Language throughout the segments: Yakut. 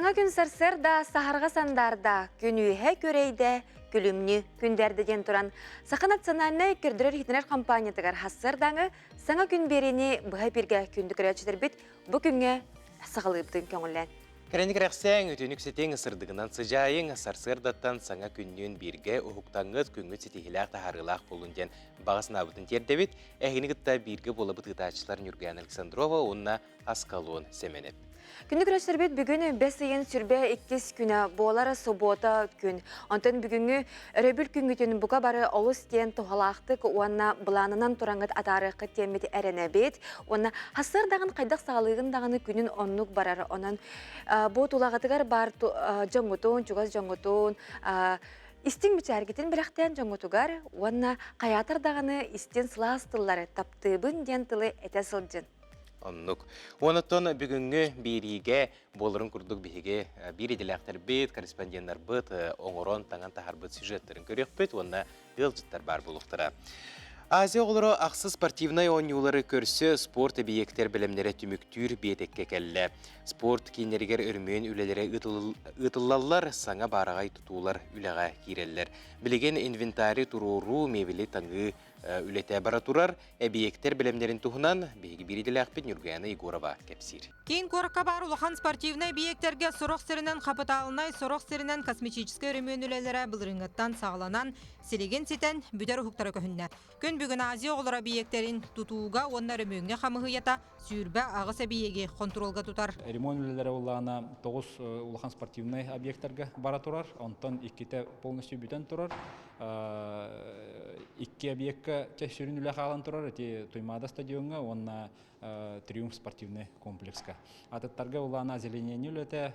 Саҥа күн сарсыарда саһарҕа сандаарда, күн үөһэ күөрэйдэ, күлүмнүү күндээрдэ диэн туран, Саха национальнай көрдөрөр-иһитинэр компаниятыгар сарсыардааҥы саҥа күн биэриини быһа эпииргэ күндү көрөөччүлэрбит бу күҥҥэ саҕалыыбытын көҥүллээн. Кэрэни кэрэхсээҥ, үтүөнүк ситиҥ, сырдыгынан сыдьаайыҥ, сарсыардаттан саҥа күннүүн бииргэ уһуктаҥҥыт, күҥҥүт ситиһиилээх таһаарыылаах буолун диэн баҕа санаабытын тиэрдэбит. Эһигини кытта бииргэ буолабыт ыытааччылар Ньургуяна Александрова уонна Аскалон Сэмэнэп. Күндү көрөөччүлэрбит бүгүн бэс ыйын сүрбэ иккис күнэ буолар субуота күн. Онтон бүгүҥҥү өрөбүл күҥҥүтүн бука бары олус диэн туһалаахтык уонна былаанынан тураҥҥыт атаарыаххыт диэммит эрэнэбит. Уонна хасыар даҕаны хайдах саҕалыыгын даҕаны күнүн оннук барар. Онон бу тулаҕытыгар баар дьоҥҥутун, чугас дьоҥҥутун истиҥ мичээргитин бэлэхтээн дьоҥҥутугар уонна хайаатар даҕаны истин сылаас тыллары таптыыбын диэн тылы этэ сылдьын. Оннук. Онтон бүгүҥҥү биэриигэ буоларын курдук биһиги биир идэлээхтэрбит, корреспонденнарбыт оҥорон, таҥан таһарбыт сюжеттарын көрүөхпүт уонна ыалдьыттар баар буолуохтара. Азия оҕолоро ахсыс спортивнай оонньуулары көрсө спорт эбийиэктэр бэлэмнэрэ түмүктүүр биэтэккэ кэллэ. Спорт кииннэригэр өрөмүөн үлэлэрэ ыытыллаллар, саҥа баараҕай тутуулар үлэҕэ киирэллэр. Билигин инвентарь туруоруу, мебели таҥыы үлэтэ бара турар. Эбийиэктэр бэлэмнэрин туһунан биһиги биир идэлээхпит Ньургуяна Егорова кэпсиир. Киин куоракка баар улахан спортивнай эбийиэктэргэ сорох сиринэн хапытаалынай, сорох сиринэн косметическай өрөмүөн үлэлэрэ былырыыҥҥыттан саҕаланан, силигин ситэн, бүтэр уһуктара көһүннэ. Күн бүгүн Азия оҕолоро эбийиэктэрин тутууга уонна өрөмүөҥҥэ хамыһыйата 28 эбийиэги хонтуруолга тутар. Ремонт үлэлэрэ буоллаҕына тоҕус улахан спортивнай объектарга бара турар, онтон иккитэ полностью бүтэн турар. Икки объекка сүрүн үлэ хаалан турар ити Туймаада стадиоҥҥа уонна Триумф спортивный комплекска. Атыттарга улаана озеленение үлэтэ,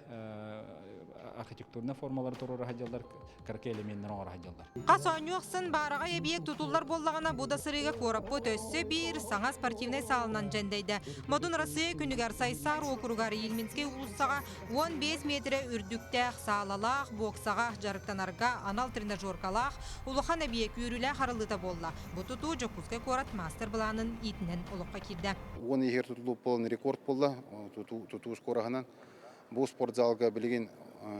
архитектурнай формалары туруора сылдьаллар, кыракый элеменнэр оҥоро сылдьаллар. Хас оонньуу ахсын баараҕай эбийиэк тутуллар буоллаҕына, бу да сырыыга куораппыт өссө биир саҥа спортивнай саалынан дьэндэйдэ. Модун Россия күнүгэр Сайсаар уокуругар Ильминскэй уулуссаҕа 15 миэтэрэ үрдүктээх саалалаах, боксаҕа дьарыктанарга анал тренажеркалаах улахан эбийиэк үөрүүлээх арыллыыта буолла. Бу тутуу Дьокуускай куорат маастар-былаанын иитинэн олоххо киирдэ. Уон иһигэр тутуллубут буолан рекорд буолла тутуу скороһынан. Бу спортзалга билигин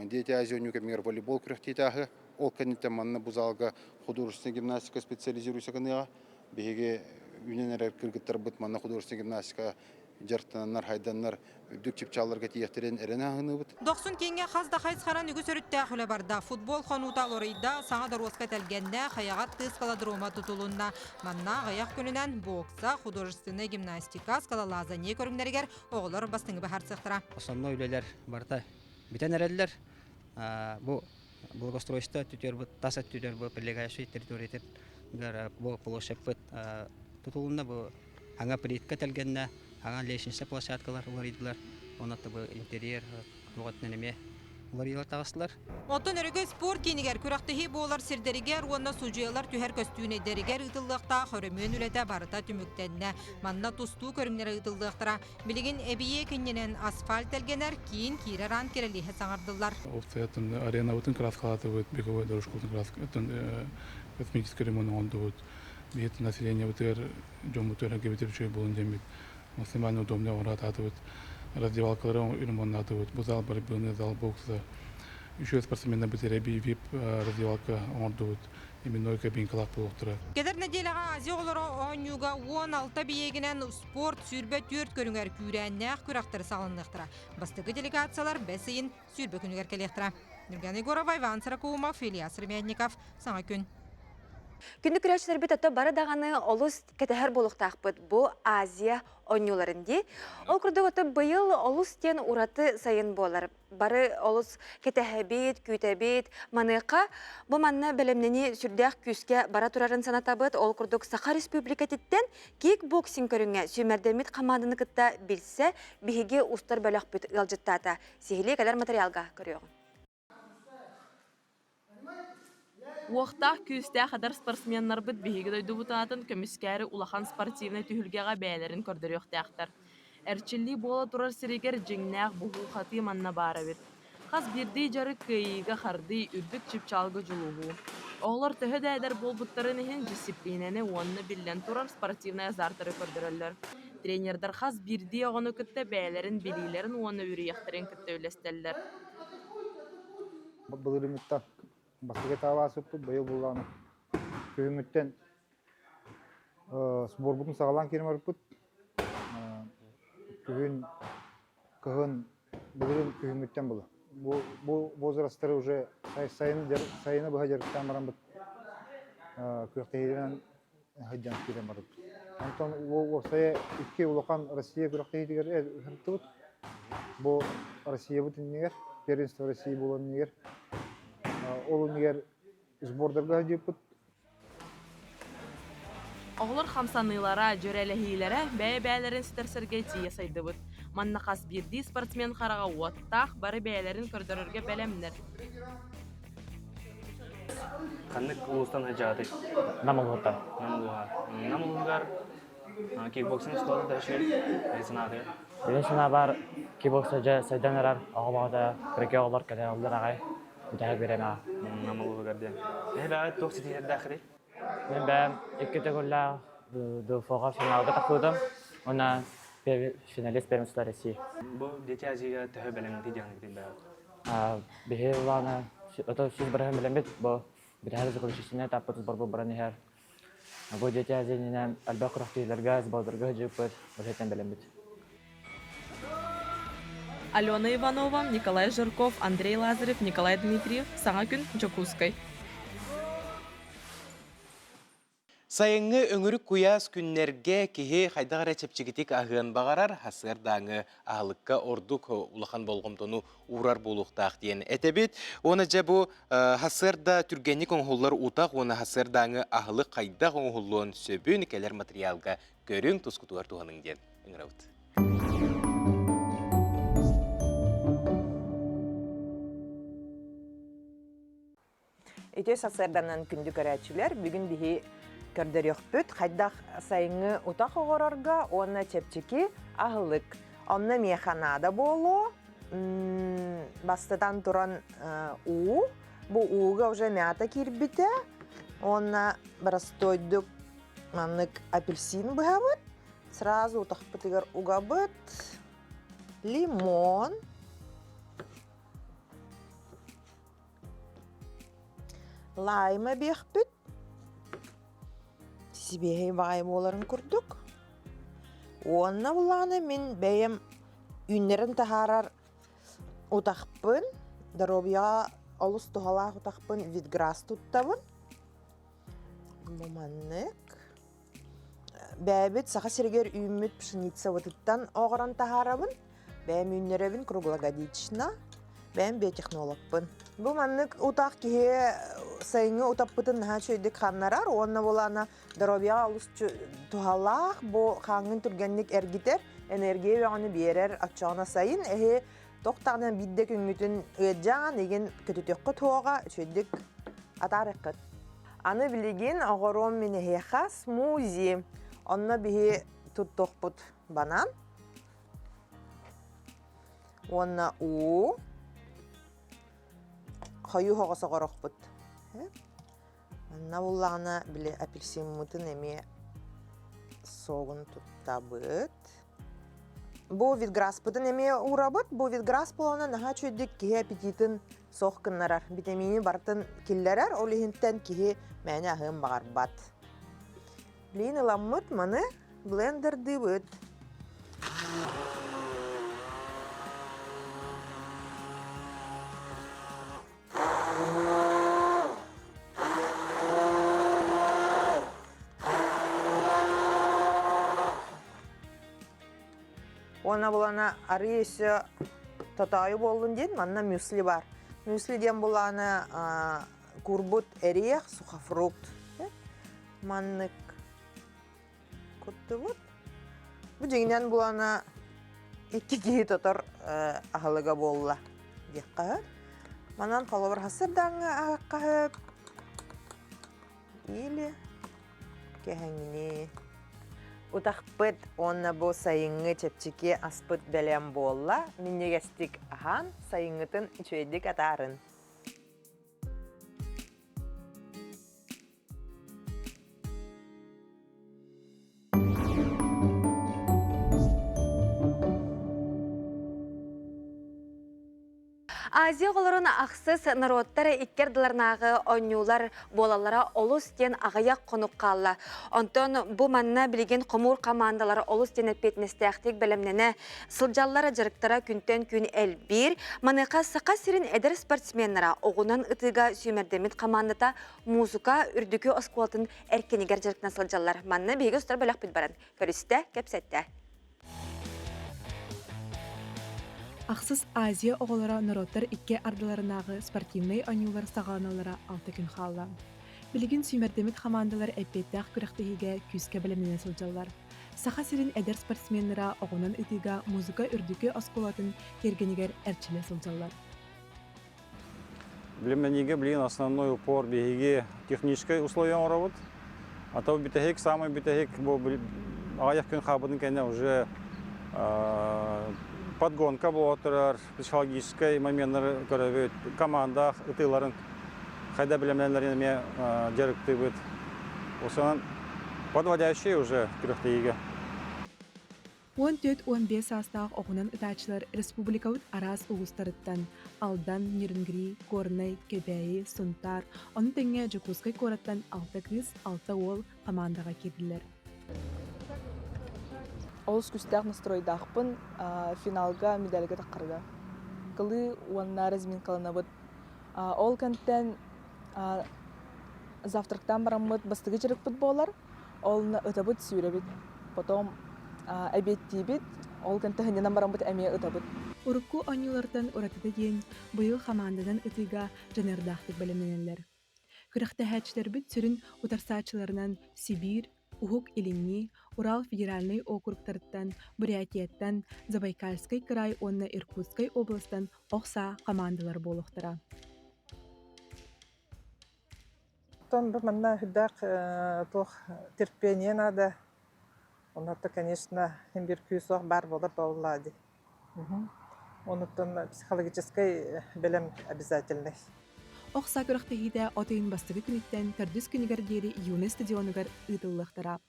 Дети Азии оонньуу кэмигэр волейбол күрэхтиитэ ааһыа. Ол кэнниттэн манна бу залга художественная гимнастика специализируйса гыныаҕа. Биһиги үүнэн эрэр кыргыттарбыт манна художественная гимнастика дьарыктананнар, хайданнар үрдүк чыпчаалларга тиийиэхтэрин эрэнэ аһыныыбыт. Дохсун кииҥҥэ хас да хайысханан үгүс өрүттээх үлэ барда. Футбол хонуута уларыйда, саҥа доруоска тэлгэннэ, хайаҕат тыы скалодрома тутулунна. Манна аҕыйах күнүнэн бокса, художественнай гимнастика, скалолазание көрүҥнэригэр оҕолор бастыҥы быһаарсыахтара. Основной үлэлэр барыта бүтэн эрэллэр. Бу благоустройство өттүтүгэр тас өттүтүгэр бу прилегающей территориятыгар бу площадьпыт тутулунна бу Аҥа плитка тэлгэннэ, аҥа лестница площадкалар уларыйдылар, онон бу интерьер туоҕатынан эмиэ уларыйыылар таҕыстылар. Оттон Өрөгөй спорт киинигэр күрэхтэһии буолар сирдэригэр уонна судьуйалар түһэр көстүүнэйдэригэр ыытыллыахтаах өрөмүөн үлэтэ барыта түмүктэннэ. Манна тустуу көрүҥнэрэ ыытыллыахтара. Билигин эбийиэк иннинэн асфальт тэлгэнэр, киин киирэр аан кирэлииһэ саҥардыллар. Уопсайатын аренабытын краскалаатыбыт, беговой дорожкабытын косметический ремонт оҥордубут. Биһиги населениебытыгар дьоммутугар эргибитир үчүгэй буолун диэммит максимально удобнай оҥоро раздевалкалары ремоннаатыбыт. Бу зал борьбаны, зал бокса. Үчүгэй спортсменнарбыт эрэби вип раздевалка оҥордубут. Именной кабинкалаах буолуохтара. Кэлэр нэдиэлэҕэ Азия оҕолоро оонньууга 16 биэйигинэн спорт 24 көрүҥэр күүрээннээх күрэхтэр саҕаланыахтара. Бастакы делегациялар бэс ыйын 20 күнүгэр кэлиэхтэрэ. Нюргана Егорова, Иван Сорокоумов, Илья Сремянников. Саҥа күн. Күндү көрөөччүлэрбит ото бары даҕаны олус кэтэһэр буолуохтаахпыт бу Азия оонньууларын дии. Ол курдук ото быйыл олус диэн ураты сайын буолар. Бары олус кэтэһэбит, күүтэбит. Маныаха бу манна бэлэмнэнии сүрдээх күүскэ бара турарын санатабыт. Ол курдук Саха Республикатыттан кикбоксинг көрүҥҥэ сүүмэрдэммит хамаанданы кытта билсэ биһиги устар бөлөхпүт ыалдьыттаата. Сиһилии кэлэр материалга көрүөҕүҥ. Уохтаах, күүстээх эдэр спортсменнарбыт биһиги дойдубут аатын көмүскээри улахан спортивнай түһүлгэҕэ бэйэлэрин көрдөрүөхтээхтэр. Эрчиллии буола турар сиригэр дьиҥнээх буһуу-хатыы манна баар эбит. Хас биирдии дьарык кыайыыга хардыы, үрдүк чыпчаалга дьулуһуу. Оҕолор төһө да эдэр буолбуттарын иһин дьиссипилиинэни уонна, биллэн турар, спортивнай азартары көрдөрөллөр. Тренердэр хас биирдии оҕону кытта бэйэлэрин билиилэрин уонна үөрүйэхтэрин кытта үллэстэллэр. Былырыыҥҥыттан бастакы этабы аасыппыт, быйыл буллаҕына күһүҥҥүттэн сборбутун саҕалаан киирэн барбыппыт. Күһүн, кыһын, былырыын күһүҥҥүттэн была. Бу, бу возрастары уже сайын, сайыны быһа дьарыктаан бараммыт күрэхтэһиилэринэн сылдьан киирэн барбыт. Онтон уопсайа икки улахан Россия күрэхтэһиитигэр сырыттыбыт. Бу Россиябыт иннигэр, первенство России буолан иннигэр, ол иннигэр сбордарга сылдьыппыт. Оҕолор хамсаныылара, дьүөрэлэһиилэрэ бэйэ-бэйэлэрин ситэрсэргэ тиийэ сайдыбыт. Манна хас биирдии спортсмен хараҕа уоттаах, бары бэйэлэрин көрдөрөргө бэлэмнэр. Ханнык улуустан сылдьаҕытый? Нам улууһуттан. Нам улууһа. Нам улууһугар кикбоксинг оскуолата да үчүгэй санаатыгар? Мин санаабар кикбокса дьэ сайдан эрэр оҕо баҕата кыракый оҕолор кэлэллэр аҕай бүтэһик бириэмэҕэ. Нам улууһугар диэн. Эһи бэҕэ туох ситиһиилэрдээххитий? Мин бэйэм икки төгүллээх ДУФО-ҕа финалга тахсыбытым уонна финалист первенства России. Бу Дети Азияга төһө бэлэмҥитий диэххитий бэҕэ? Биһи улаана ото 100% билэммит бу бүтэһик заключительнай этаппыт сборбут баран иһэр. Бу Дети Азиянынан элбэх күрэхтэһиилэргэ, сбордарга сылдьыбыппыт, үлэттэн бэлэммит. Алена Иванова, Николай Жирков, Андрей Лазарев, Николай Дмитриев. Саҥа күн, Дьокуускай. Сайыҥҥы өҥүрүк куйаас күннэргэ киһи хайдах эрэ чэпчэкитик аһыан баҕарар, сарсыардааҥы аһылыкка ордук улахан болҕомтону уурар буолуохтаах диэн этэбит. Уонна дьэ бу сарсыарда түргэнник оҥоһуллар утах уонна сарсыардааҥы аһылык хайдах оҥоһуллуон сөбүн кэлэр материалга көрүҥ, тускутугар туһаныҥ диэн ыҥырабыт. Үтүө сарсыарданан күндү көрөөччүлэр, бүгүн биһи көрдөрүөхпүт хайдах сайыҥҥы утах оҕорорго уонна чэпчэки аһылык. Онно миэхэ наада буолуо. Бастатан туран уу. Бу ууга уже мята киирбитэ. Уонна боростуойдук маннык апельсин быһабыт. Сразу утахпытыгар угабыт. Лимон. Лайма биэхпит сибиэһэй баҕайы буоларын курдук. Уонна буллаҕына мин бэйэм үүннэрэн таһаарар утахпын, доруобуйаҕа олус туһалаах утахпын витграсс туттабын. Бу маннык. Бэйэбит Саха сиригэр үүммүт пшеницабытыттан оҕорон таһаарабын. Бэйэм үүннэрэбин круглогодично. Бэйэм биотехнологпын. Бу маннык утах киһи сайыҥҥы утаппытын наһаа үчүгэйдик ханнарар уонна булана доруобуйаҕа олус туһалаах. Бу хааҥҥын түргэнник эргитэр, энергия бөҕөнү биэрэр. Оччоҕуна сайын эһи туох даҕаны биирдэ күҥҥүтүн ыаддьаан, игин көтүтүөххүт туоҕа үчүгэйдик атаарыаххыт. Аны билигин оҕоруом мин эһиэхэ смузи. Онно биһи туттуохпут банан уонна уу хойуу оҕо соҕорохпут. Манна буллаҕына били апельсиммытын эмиэ согун туттабыт. Бу витграспытын эмиэ уурабыт. Бу витграс буолана наһаа үчүгэйдик киһи аппетитын суох гыннарар. Витамини барытын киллэрэр, ол иһинтэн киһи мээнэ аһыан баҕарбат. Билигин ыламмыт маны блендердыыбыт. Уонна булана арыы өссө тотоойу буоллун диэн манна мюсли бар. Мюсли диэн булааны курбут эриэх, сухофрукт. Маннык куттубут. Бу дьиҥинэн булана икки киһи тотор аһылыга буолла диэххэ. Манан холобур хасырдаҥҥа аһахха Или кэһэҥни. Утахпыт уонна бу сайыҥҥы чэпчэки аспыт бэлэм буолла. Минньигэстик аһаан, сайыҥҥытын үчүгэйдик атаарын. Азия оҕолорун ахсыс норуоттар икки ардыларынааҕы оонньуулар буолаллара олус диэн аҕыйах хонук хаалла. Онтон бу манна билигин хомуур хамаандалара олус диэн эппиэтинэстээхтик бэлэмнэнэ сылдьаллара дьарыктара күнтэн күн элбиир. Маныаха Саха сирин эдэр спортсменнара оҕунан ытыыга сүүмэрдэммит хамаандата музыка үрдүкү оскуолатын эркинигэр дьарыктана сылдьаллар. Манна биһиги устар бөлөхпүт баран көрүстэ, кэпсэттэ. Ахсыс Азия оҕолоро норуоттар икки ардыларынааҕы спортивнай оонньуулар саҕаланаллара алта күн хаалла. Билигин сүүмэрдэммит хамаандалар эппиэттээх күрэхтэһиигэ күүскэ бэлэмнэнэ сылдьаллар. Саха сирин эдэр спортсменнара оҕунан ытыыга музыка үрдүкү оскуолатын тиэргэнигэр эрчиллэ сылдьаллар. Билимнэниигэ билигин основной упор биһиги техническай условия оҥоробут. А то бүтэһик, самый бүтэһик бу аҕыйах күн хаалбытын кэннэ уже подгонка буола турар, психологическай моменнары көрөбүт, команда ытыыларын хайда билэмнэлэрин эмиэ дьарыктыыбыт. Осонон подводящий уже күрэхтэһиигэ. 14-15 саастаах оҕунан ытааччылар республикабыт араас улуустарыттан Алдан, Нерюнгри, Горнай, Кэбээйи, Сунтаар, ону тэҥэ Дьокуускай куораттан алта кыыс, алта уол хамаандаҕа киирдилэр. Олус күүстээх настройдаахпын финалга медальга таххарга. Кылыы уонна разминкаланабыт. Ол кэнтэн завтрактаан бараммыт бастакы дьарыкпыт буолар. Ол ытабыт, сүүрэбит. Потом эбиэттиибит, ол кэнтэ сынньанан бараммыт эмиэ ытабыт. Урукку оонньуулартан уратыта диэн, быйыл хамаанданан ытыыга дьаныардаахтык бэлэмнэнэллэр. Күрэхтэһээччилэрбит сүрүн утарсааччыларынан Сибиир, Уһук Илиҥҥи, Урал федеральнай округтарыттан, Бурятияттан, Забайкальскай кыраай уонна Иркутскай областан ох саа хамаандалар буолуохтара. Оттон бу манна үрдээх туох терпение надо. Онно конечно, син биир күүс-уох баар буолар буоллаа дии. Онуттан психологическай бэлэм обязательный. Ох саа күрэхтэһиитэ от ыйын бастакы күнүттэн төрдүс күнүгэр диэри Юность стадионугар ыытыллыахтара.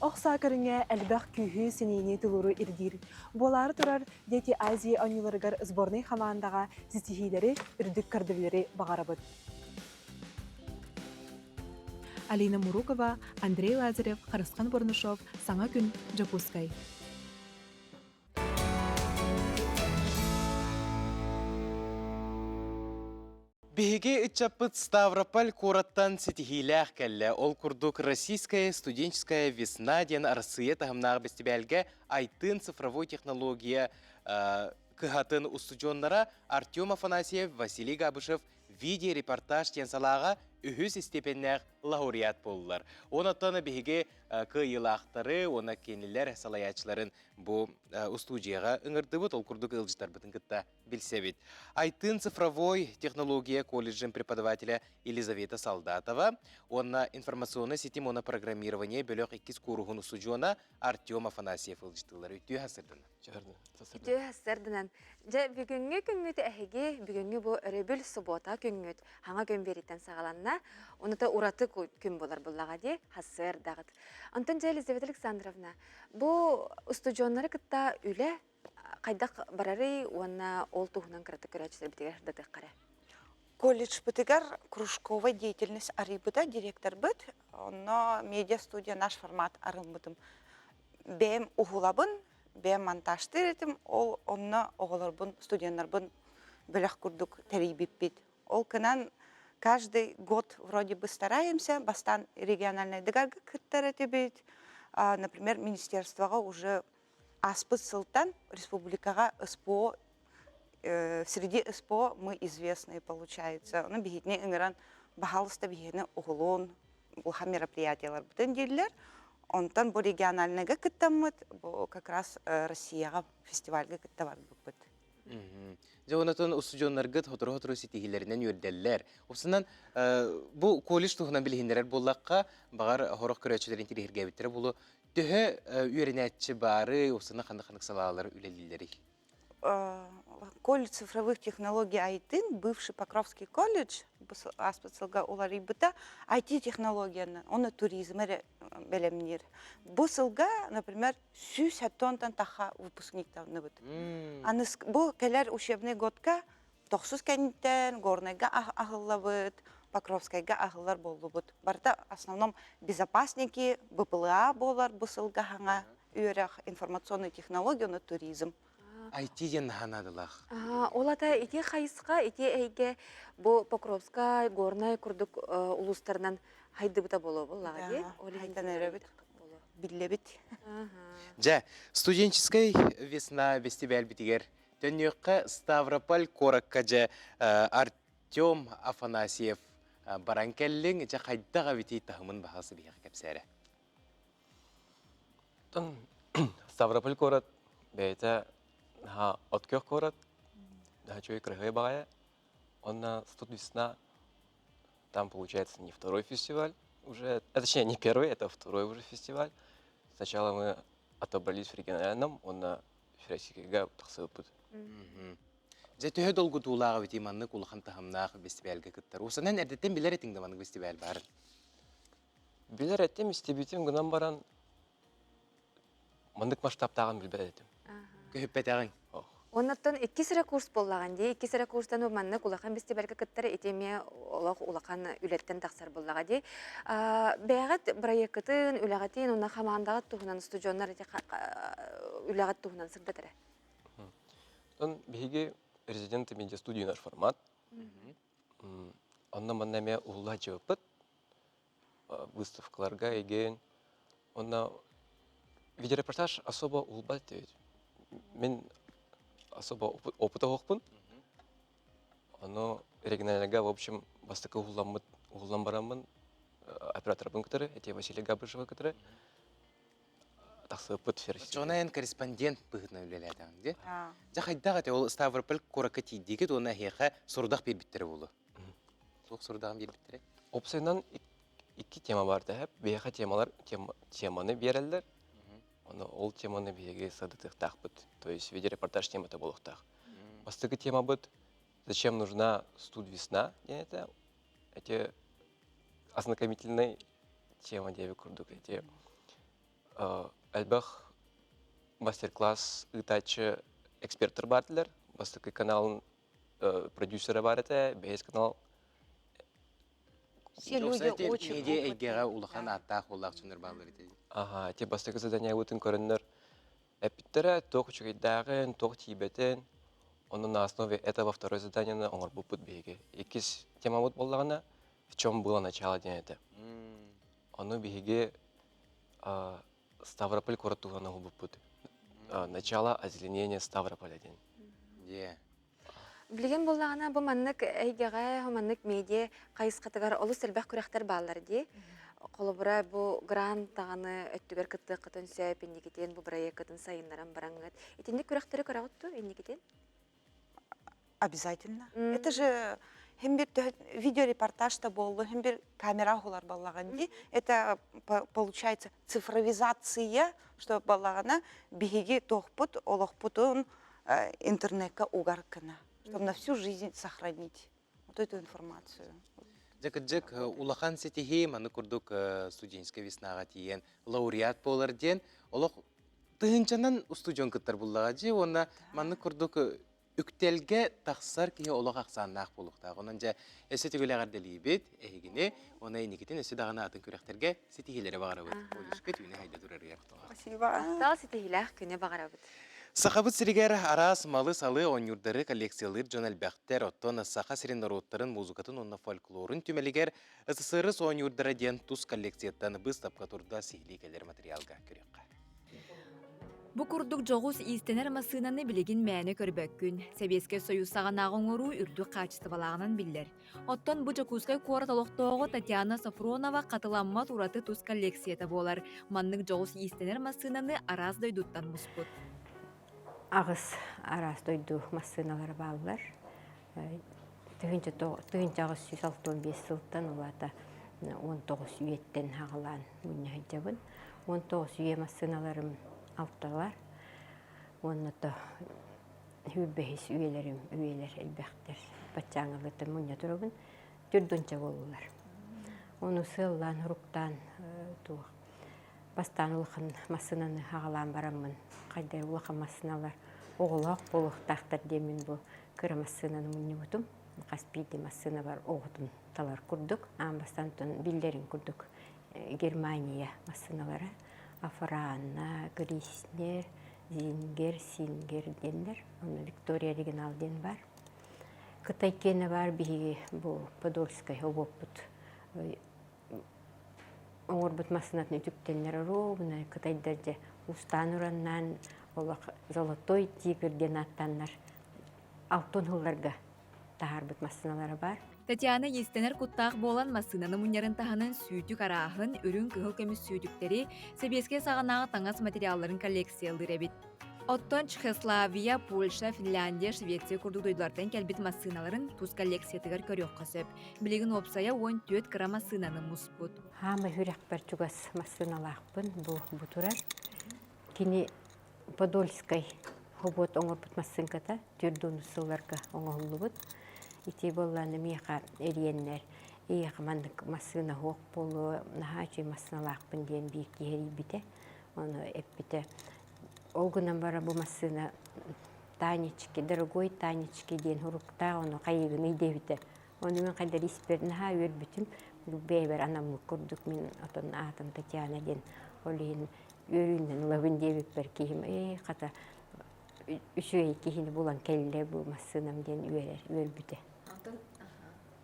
Ох саа көрүҥэ элбэх күүһү, сэниэни, тулууру ирдиир. Буолаары турар Дети Азии оонньууларыгар сборнай хамаандаҕа ситиһиилэри, үрдүк көрдөбүллэри баҕарабыт. Алина Мурукова, Андрей Лазарев, Харысхан Бурнашов, Саҥа күн, Дьокуускай. Биһиги ыччаппыт Ставрополь куораттан ситиһиилээх кэллэ. Ол курдук Российская студенческая весна диэн Арассыыйа таһымнаах бэстибээлгэ Айтыын цифровой технология кыһатын устудьуоннара Артем Афанасьев, Василий Габышев видеорепортаж диэн салааҕа үһүс истиэпэннээх лауреат буоллулар. Онон биһиги кыайыылаахтары уонна кинилэр салайааччыларын бу устуудьуйаҕа ыҥырдыбыт. Ол курдук ыалдьыттарбытын кытта билсэбит. Айтыын цифровой технология колледжын преподавателя Елизавета Солдатова уонна информационный ситим уонна программирование бөлөх иккис кууруһун устудьуона Артем Афанасьев ыалдьытыылар үтүө сырдынан. Үтүө сырдынан. Дьэ, бүгүҥҥү күҥҥүт эһиги, бүгүҥҥү бу өрөбүл субуота күҥҥүт хаҥа күн биэриттэн саҕаланна. Онута ураты күн болар буллаҕа дии, хассыардаҕыт. Онтон дьэ, Елизавета Александровна, бу устудьуоннары кытта үлэ хайдах барарый уонна ол туһунан кыратык көрөөччүлэрбитигэр сырдатыахха эрэ. Колледжпытыгар кружковая деятельность арыйбыта директорбыт. Онно медиа-студия наш формат арылмытым. Бэйэм уһулабын, бэйэм монтажтыыр этим. Ол онно оҕолорбун, студеннарбын бөлөх курдук тэрийбиппит. Ол кынан каждый год вроде бы стараемся, бастаан региональнайдыгарга кыттар этибит. Например, министерствоҕа уже Ааспыт сылтан республикаҕа СПО среди СПО мы известные получается. Ону биһигини ыҥыран баһаалыста биһигини уһулуун улахан мероприятияларбытын дииллэр. Онтон бу региональныйга кыттаммыт, бу как раз Россияҕа фестивальга кытта барбыппыт. Дьэ, онотон устудьуоннаргыт сотору-сотору ситиһиилэринэн үөрдэллэр. Упсанан, бу колледж туһунан билиһиннэрэр буоллахха, баҕар, сорох көрөөччүлэр интириэһиргээбиттэрэ буолуо. Төһө үөрэнээччи баары, упсана ханнык-ханнык салаалар үлэлииллэрий? Колледж цифровых технологий Айтын, бывший Покровский колледж, ааспыт сылга уларыйбыта, IT-технологияны, оны туризм эрэ бэлэмниир. Бу сылга, например, 170 таха выпускниктанныбыт. Аны бу кэлэр учебный годка тохсус кэнниттэн Горнайга аһыллабыт, Покровскайга аһыллар буоллубут. Барыта основном безопасники, БПЛА буолар бу сылга хаҥа үөрэх, информационный технология, уонна туризм. IT диэн наһаа наадалаах. Ол ата ити хайысха, ити эйгэ бу Покровскай, Горнай курдук улуустарынан хайдыбыта буолуо буоллаҕа дии. Ол иһин эрэбит, биллэбит. Дьэ, студенческай весна бэстибээлбитигэр төннүөххэ Ставрополь куоракка дьэ Артем Афанасьев баран кэллиҥ. Дьэ хайдах эбитий таһымын баһасы биһиэхэ кэпсээрэ. Оттон Ставрополь куорат бэйэтэ наһаа от күөх куорат, наһаа үчүгэй кыраһыай баҕайы. Онно тут весна, там получается не второй фестиваль уже, а точнее не первый, это второй уже фестиваль. Сначала мы отобрались в региональном, онно Всероссийскайга тахсыбыппыт. Дьэ төһө долгутуулаах эбитий маннык улахан таһымнаах бэстибээлгэ кыттар? Уусанан эрдэттэн билэр этиҥ да маннык бэстибээл баарын? Билэр этим, истибитим гынан баран маннык масштабтааҕын билбэт этим. Көһүппэтэҕиҥ? Оннуттан иккис эрэ курс буоллаҕын дии. Иккис эрэ курстан маннык улахан бэстибээлгэ кыттар ити эмиэ олох улахан үлэттэн тахсар буоллаҕа дии. Бэйэҕит бырайыаккытын, үлэҕитин уонна хамаандаҕыт туһунан устудьуоннар ити үлэҕит туһунан сырдат эрэ. Оттон биһиги резидент медиастудия наш формат. Онно манна эмиэ уһулла сылдьыбыппыт. Выставкаларга игин. Онно видеорепортаж особо уһулбат диэбит. Мин особо опыта суохпун. Ону региональга, в общем, бастакы уһулламмыт уһуллан бараммын операторбын кытары, эти Василий Габышева кытары тахсыбыппыт. Оччоҕуна эн корреспондент быһыытынан үлэлээтэҕиҥ дии. Дьэ хайдах этэ ол Ставрополь куоракка тиийдигит уонна эһиэхэ сорудах биэрбиттэрэ буолуо. Туох сорудаҕын биэрбиттэрэ? Уопсайынан икки тема бар дэһэп. Биһиэхэ темалар теманы биэрэллэр. Ону ол теманы биһиги сырдатыахтаахпыт. То есть видеорепортаж темата буолуохтаах. Бастакы темабыт «Зачем нужна студ весна?» диэн этэ. Эти ознакомительный тема диэбит курдук эти элбэх мастер-класс ыытааччы эксперттэр баардылар. Бастакы каналын продюсера бар этэ, бэһис канал Все люди очень Медиа эйгэҕэ улахан ааттаах уоллаах дьоннор бааллар ити. Аха, ити бастакы заданиябытын көрөннөр эппиттэрэ туох үчүгэйдээҕин, туох тиийбэтин. Онон на основе этого второе заданиены оҥорбуппут биһиги. Иккис темабыт буоллаҕына, в чем было начало диэн этэ. Ону биһиги Ставрополь куорат туһунан оҥорбуппут. Начало озеленения Ставрополя диэн. Дьиэ. Билигин буоллаҕына бу маннык эйгэҕэ, маннык медиа хайысхатыгар олус элбэх күрэхтэр бааллар дии. Холобура, бу грант даҕаны өттүгэр кыттыаххытын сөп, инникитин бу бырайыаккытын сайыннаран бараҥҥыт. Итинник күрэхтэри көрөҕүт дуо инникитин? Обязательно. Это же hem bir видеорепортаж да буоллу, hem bir камера уһулар баллаҕын дии. Это получается цифровизация, что баллаҕына биһиги туохпут, олохпутун интернекка угар гына, чтобы на всю жизнь сохранить вот эту информацию. Дьэ кырдьык улахан ситиһии маны курдук студенческай веснаҕа тиийэн лауреат буолар диэн олох тыһыынчанан устудьуон кыттар буллаҕа дии уонна маннык курдук үктэлгэ тахсар киһи олох ахсааннаах буолуохтаах. Онон дьэ өссө төгүл эҕэрдэлиибит эһигини уонна инникитин өссө даҕаны атын күрэхтэргэ ситиһиилэри баҕарабыт. Олюшка түүнэ хайда турарыгар. Спасибо. Махтал ситиһиилээх күнү баҕарабыт. Сахабыт сиригэр араас малы-салы оонньуурдары коллекциялыыр дьон элбэхтэр. Оттон Саха сирин норуоттарын музыкатын уонна фольклорун түмэлигэр СССР оонньуурдара диэн тус коллекцияттан быыстапка турда сиһилии кэлэр материалга көрүөххэ. Бу курдук дьоҕус иистэнэр массыынаны билигин мээнэ көрбөккүн. Сэбиэскэй Сойуус саҕанааҕы оҥоруу үрдүк хаачыстыбалааҕынан биллэр. Оттон бу Дьокуускай куорат олохтооҕо Татьяна Софронова хатыламмат ураты тус коллекцията буолар. Маннык дьоҕус иистэнэр массыынаны араас дойдуттан муспут. Аҕыс араас дойду массыыналара бааллар. 1865 сылтан улаата 19 үйэттэн аҕалаан мунньа сылдьабын. 19 үйэ массыыналарым алталар. Уонна то Сүүрбэһис үйэлэрим үйэлэр элбэхтэр. Баччааҥылыттан мунньа турабын. Түрдүнчэ буоллулар. Ону сыаллаан, уруктаан туох бастаан улахан массыынаны аҕалаан бараммын, хайдай улахан массыыналар оҕолоох буолуохтаахтар диэммин бу кыра массыынаны мунньубутум. Хас биирдии массыынабар оҕотун талар курдук, аан бастаан биллэрин курдук Германия массыыналара Афрана, Гриснер, Зингер, Сингер диэннэр, онно Виктория оригинал диэн баар. Кытай киэнэ баар биһиги бу Подольскай обуоппут оҥорбут массыынатын үтүктэннэр оруобуна кытайдар дьэ устаан ураннаан олох золотой тигр диэн ааттааннар алтын сылларга таһаарбыт массыыналара баар. Татьяна иистэнэр куттаах буолан массыынаны мунньарын таһынан сүүтүк арааһын, үрүҥ кыһыл көмүс сүүтүктэри, сэбиэскэй саҕанааҕы таҥас материалларын коллекциялыыр эбит. Оттон Чехославия, Польша, Финляндия, Швеция курдук дойдулартан кэлбит массыыналарын тус коллекциятыгар көрүөххэ сөп. Билигин уопсайа 14 кыра массыынаны муспут. Хаама сүрэхпэр чугас массыыналаахпын бу, бу турар. Кини Подольскай хобуот оҥорбут массыыҥката төрдүн сылларга оҥоһуллубут. Ити буоллаҕына миэхэ эриэннэр эйиэхэ маннык массыына суох буолуо, наһаа үчүгэй массыыналаахпын диэн биир киһи эрийбитэ. Ону эппитэ. Ол гынан баран бу массыына Танечки, дорогой Танечки диэн суруктаах, ону хайыыгыный диэбитэ. Ону мин хайдах испэр наһаа үөрбүтүм. Бэйэбэр анаммыт курдук мин отон аатым Татьяна диэн. Ол иһин үөрүүнэн ылабын диэбиппэр киһим ээ хата үчүгэй киһини булан кэллэ бу массыынам диэн үөрэр үөрбүтэ. Онтон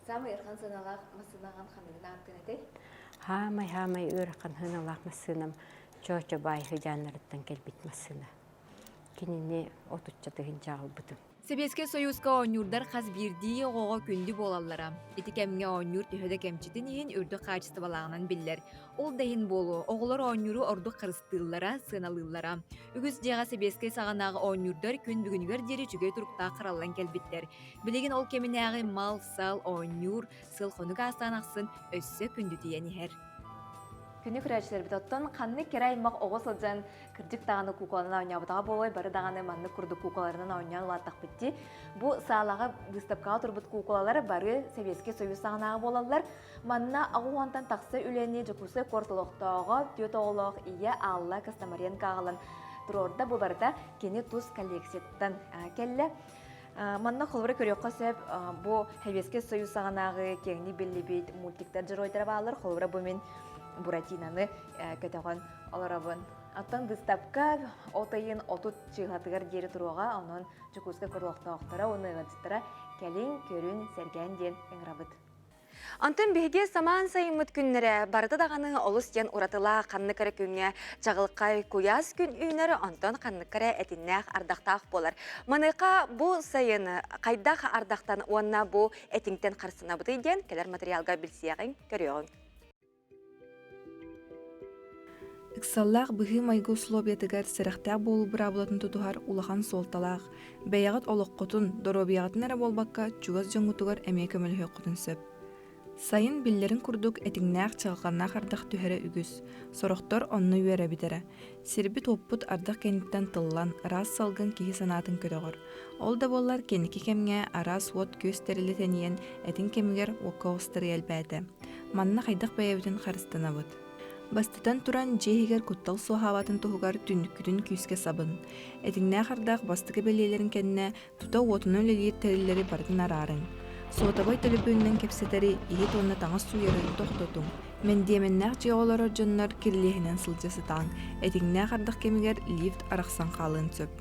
саамай ыарахан сыаналаах массыынаҕын ханныгын ааттыан этэй? Хаамай хаамай ыарахан сыаналаах массыынам Чоочо баай сыдьааннарыттан кэлбит массыына. Кинини отучча тыһыынча аҕалбытым. Сэбиэскэй Сойууска оонньуурдар хас биирдии оҕоҕо күндү буолаллара. Ити кэмҥэ оонньуур төһө да кэмчитин иһин үрдүк хаачыстыбалааҕынан биллэр. Ол да иһин буолуо, оҕолор оонньууру ордук харыстыыллара, сыаналыыллара. Үгүс дьиэҕэ сэбиэскэй саҕанааҕы оонньуурдар күн бүгүнүгэр диэри үчүгэй туруктаах хараллан кэлбиттэр. Билигин ол кэминээҕи мал-сал, оонньуур, сыл-хонук аастаан ахсын өссө күндүтүйэн иһэр. Күнү көрөөччүлэрбит оттон ханнык кэрэ аймах оҕо сылдьан кырдьык даҕаны куукуланан оонньообутаҕа буолуой, бары даҕаны маннык курдук куукулаларынан оонньоон улааттахпыт дии. Бу саалаҕа быыстапкаҕа турбут куукулалар бары Сэбиэскэй Союз саҕанааҕы буолаллар. Манна 80-тан тахса үлэни Дьокуускай куорат олохтооҕо, түөрт оҕолоох ийэ Алла Костомаренко аҕалан туруорда. Бу барыта кини тус коллекцияттан кэллэ. Манна холобура көрүөххэ сөп, бу Сэбиэскэй Союз саҕанааҕы киэҥник биллибит мультиктар дьоруойдара бааллар. Холобура бу мин Буратиноны көтөҕөн олоробун. Оттон быыстапка от ыйын 30 чыыһатыгар диэри туруоҕа, онон Дьокуускай курлохтоохторо уонна ыалдьыттара кэлиҥ, көрүн, сэргээн диэн ыҥырабыт. Онтон биһиги самаан сайыммыт күннэрэ барыта даҕаны олус диэн уратылаах ханнык эрэ күҥҥэ чаҕылхай куйаас күн үүнэр, онтон ханнык эрэ этиннээх ардахтаах буолар. Маныаха бу сайын хайдах ардахтан уонна бу этиҥтэн харсынабытый диэн кэлэр материалга билсиэҕиҥ, көрүөҕүҥ. Ыксаллаах быһыы-майгы условиятыгар сэрэхтээх буолуу быраабылатын тутуһар улахан суолталаах. Бэйэҕит олоххутун, доруобуйаҕытын эрэ буолбакка, чугас дьоҥҥутугар эмиэ көмөлөһүөххүтүн сөп. Сайын биллэрин курдук этиҥнээх, чаҕылҕаннаах ардах түһэрэ үгүс. Сорохтор онно үөрэбит эрэ. Сирбит-уоппут ардах кэнниттэн тыллан, ыраас салгын киһи санаатын көтөҕөр. Ол да буоллар кэнники кэмҥэ араас уот-күөс тэрилэ тэнийэн, этиҥ кэмигэр уокка оҕустарыы элбээтэ. Манна хайдах бэйэбитин харыстанабыт? Бастатан туран, дьиэ иһигэр куттал суоһаабатын туһугар түннүккүтүн күүскэ сабын. Этиҥнээх ардах бастакы бэлиэлэрин кэннэ тута уотунан үлэлиир тэриллэри барытын араарыҥ. Суотабай төлөпүөнүнэн кэпсэтэри, иһит уонна таҥас сууйары тохтотуҥ. Мэндиэмэннээх дьиэҕэ олорор дьоннор кирилиэһинэн сылдьа сытааҥ. Этиҥнээх ардах кэмигэр лифт арахсан хаалыан сөп.